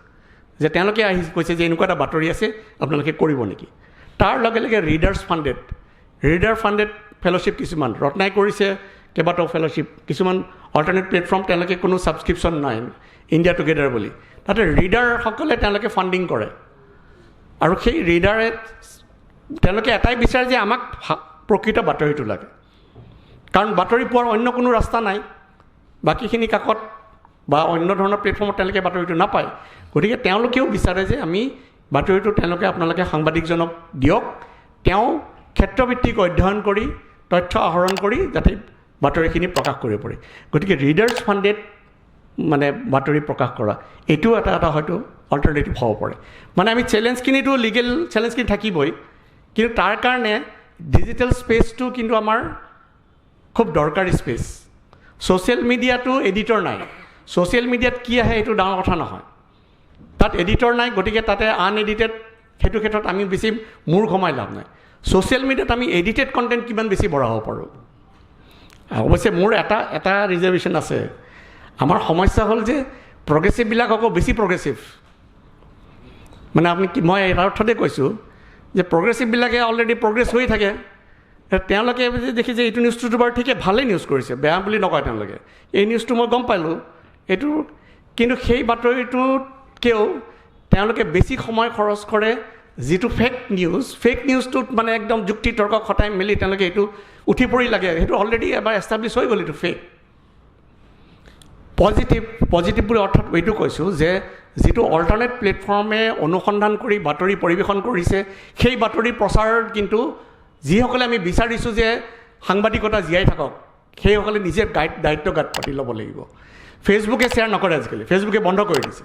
যে তেওঁলোকে আহি কৈছে যে এনেকুৱা এটা বাতৰি আছে, আপোনালোকে কৰিব নেকি। তাৰ লগে লগে ৰিডাৰ ফাণ্ডেড ফেল'শ্বিপ কিছুমান ৰত্নাই কৰিছে, কেইবাটাও ফেল'শ্বিপ, কিছুমান অল্টাৰনেট প্লেটফৰ্ম, তেওঁলোকে কোনো ছাবস্ক্ৰিপশ্যন নাই, ইণ্ডিয়া টুগেডাৰ বুলি, তাতে ৰিডাৰসকলে তেওঁলোকে ফাণ্ডিং কৰে আৰু সেই ৰিডাৰে তেওঁলোকে এটাই বিচাৰে যে আমাক প্ৰকৃত বাতৰিটো লাগে, কাৰণ বাতৰি পোৱাৰ অন্য কোনো ৰাস্তা নাই। বাকীখিনি কাকত বা অন্য ধৰণৰ প্লেটফৰ্মত তেওঁলোকে বাতৰিটো নাপায়। গতিকে তেওঁলোকেও বিচাৰে যে আমি বাতৰিটো তেওঁলোকে আপোনালোকে সাংবাদিকজনক দিয়ক, তেওঁ ক্ষেত্ৰভিত্তিক অধ্যয়ন কৰি তথ্য আহৰণ কৰি যাতে বাতৰিখিনি প্ৰকাশ কৰিব পাৰে। গতিকে ৰিডাৰ্ছ ফাণ্ডেড মানে বাতৰি প্ৰকাশ কৰা, এইটোও এটা এটা হয়তো অল্টাৰনেটিভ হ'ব পাৰে। মানে আমি চেলেঞ্জখিনিতো, লিগেল চেলেঞ্জখিনি থাকিবই, কিন্তু তাৰ কাৰণে ডিজিটেল স্পেচটো কিন্তু আমাৰ খুব দৰকাৰী স্পেচ। ছ'চিয়েল মিডিয়াটো এডিটৰ নাই, ছ'চিয়েল মিডিয়াত কি আহে এইটো ডাঙৰ কথা নহয়, তাত এডিটৰ নাই, গতিকে তাতে আনএডিটেড, সেইটো ক্ষেত্ৰত আমি বেছি মূৰ ঘমাই লাভ নাই। ছ'চিয়েল মিডিয়াত আমি এডিটেড কণ্টেণ্ট কিমান বেছি বঢ়াব পাৰোঁ। অৱশ্যে মোৰ এটা এটা ৰিজাৰ্ভেশ্যন আছে। আমাৰ সমস্যা হ'ল যে প্ৰগ্ৰেছিভবিলাক আকৌ বেছি প্ৰগ্ৰেছিভ। মানে আপুনি কি, মই এটা অৰ্থতে কৈছোঁ যে প্ৰগ্ৰেছিভবিলাকে অলৰেডি প্ৰগ্ৰেছ হৈ থাকে। তেওঁলোকে দেখিছে এইটো নিউজটোতো বাৰু ঠিকে, ভালেই নিউজ কৰিছে, বেয়া বুলি নকয় তেওঁলোকে, এই নিউজটো মই গম পালোঁ এইটো, কিন্তু সেই বাতৰিটোতকৈও তেওঁলোকে বেছি সময় খৰচ কৰে যিটো ফেক নিউজ। ফেক নিউজটোত মানে একদম যুক্তি তৰ্ক খটাই মেলি তেওঁলোকে এইটো উঠি পৰি লাগে, সেইটো অলৰেডি এবাৰ এষ্টাব্লিছ হৈ গ'ল, এইটো ফেক। পজিটিভ বুলি অৰ্থত এইটো কৈছোঁ যে যিটো অল্টাৰনেট প্লেটফৰ্মে অনুসন্ধান কৰি বাতৰি পৰিৱেশন কৰিছে, সেই বাতৰি প্ৰচাৰ কিন্তু যিসকলে আমি বিচাৰিছোঁ যে সাংবাদিকতা জীয়াই থাকক, সেইসকলে নিজে দায়িত্ব গাত পাতি ল'ব লাগিব। ফেচবুকে শ্বেয়াৰ নকৰে আজিকালি, ফেচবুকে বন্ধ কৰি দিছে।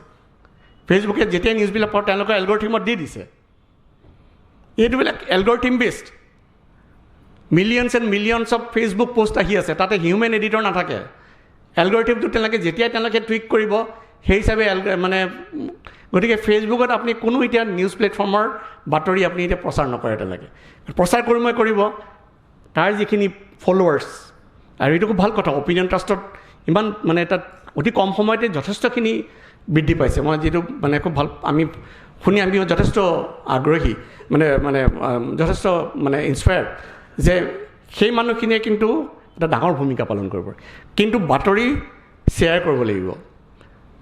ফেচবুকে যেতিয়াই নিউজবিলাক পাওঁ তেওঁলোকৰ এলগৰিথিমত দি দিছে। এইটোবিলাক algorithm based, millions and millions of Facebook post আহি আছে, তাতে হিউমেন এডিটৰ নাথাকে। এলগৰিথিমটো তেওঁলোকে যেতিয়াই তেওঁলোকে টুইক কৰিব সেই হিচাপে মানে, গতিকে ফেচবুকত আপুনি কোনো এতিয়া নিউজ প্লেটফৰ্মৰ বাতৰি আপুনি এতিয়া প্ৰচাৰ নকৰে। তেওঁলোকে প্ৰচাৰ কৰিবই কৰিব তাৰ যিখিনি ফলোৱাৰ্ছ, আৰু এইটো খুব ভাল কথা। অপিনিয়ন ট্ৰাষ্টত ইমান মানে তাত অতি কম সময়তে যথেষ্টখিনি বৃদ্ধি পাইছে। মই যিটো মানে খুব ভাল, আমি শুনি আমি যথেষ্ট আগ্ৰহী, মানে মানে যথেষ্ট মানে ইনস্পায়াৰ্ড যে সেই মানুহখিনিয়ে কিন্তু এটা ডাঙৰ ভূমিকা পালন কৰিব পাৰে। কিন্তু বাতৰি শ্বেয়াৰ কৰিব লাগিব,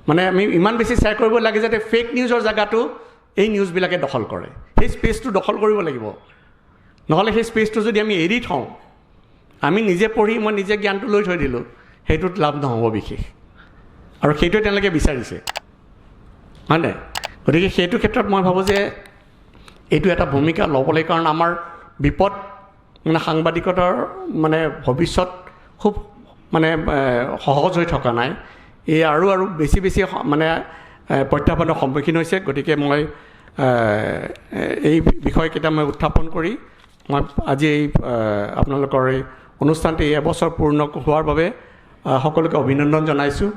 মানে আমি ইমান বেছি শ্বেয়াৰ কৰিব লাগে যাতে ফেক নিউজৰ জেগাটো এই নিউজবিলাকে দখল কৰে, সেই স্পেচটো দখল কৰিব লাগিব। নহ'লে সেই স্পেচটো যদি আমি এৰি থওঁ, আমি নিজে পঢ়ি মই নিজে জ্ঞানটো লৈ থৈ দিলোঁ, সেইটোত লাভ নহ'ব বিশেষ। আৰু সেইটোৱে তেওঁলোকে বিচাৰিছে, হয় নাই? গতিকে সেইটো ক্ষেত্ৰত মই ভাবোঁ যে এইটো এটা ভূমিকা ল'বলৈ, কাৰণ আমাৰ বিপদ মানে সাংবাদিকতাৰ মানে ভৱিষ্যত খুব মানে সহজ হৈ থকা নাই। এই আৰু আৰু বেছি বেছি মানে প্ৰত্যাহ্বানৰ সন্মুখীন হৈছে। গতিকে মই এই বিষয়কেইটা মই উত্থাপন কৰি মই আজি এই আপোনালোকৰ এই অনুষ্ঠানটি এবছৰ পূৰ্ণ হোৱাৰ বাবে সকলোকে অভিনন্দন জনাইছোঁ।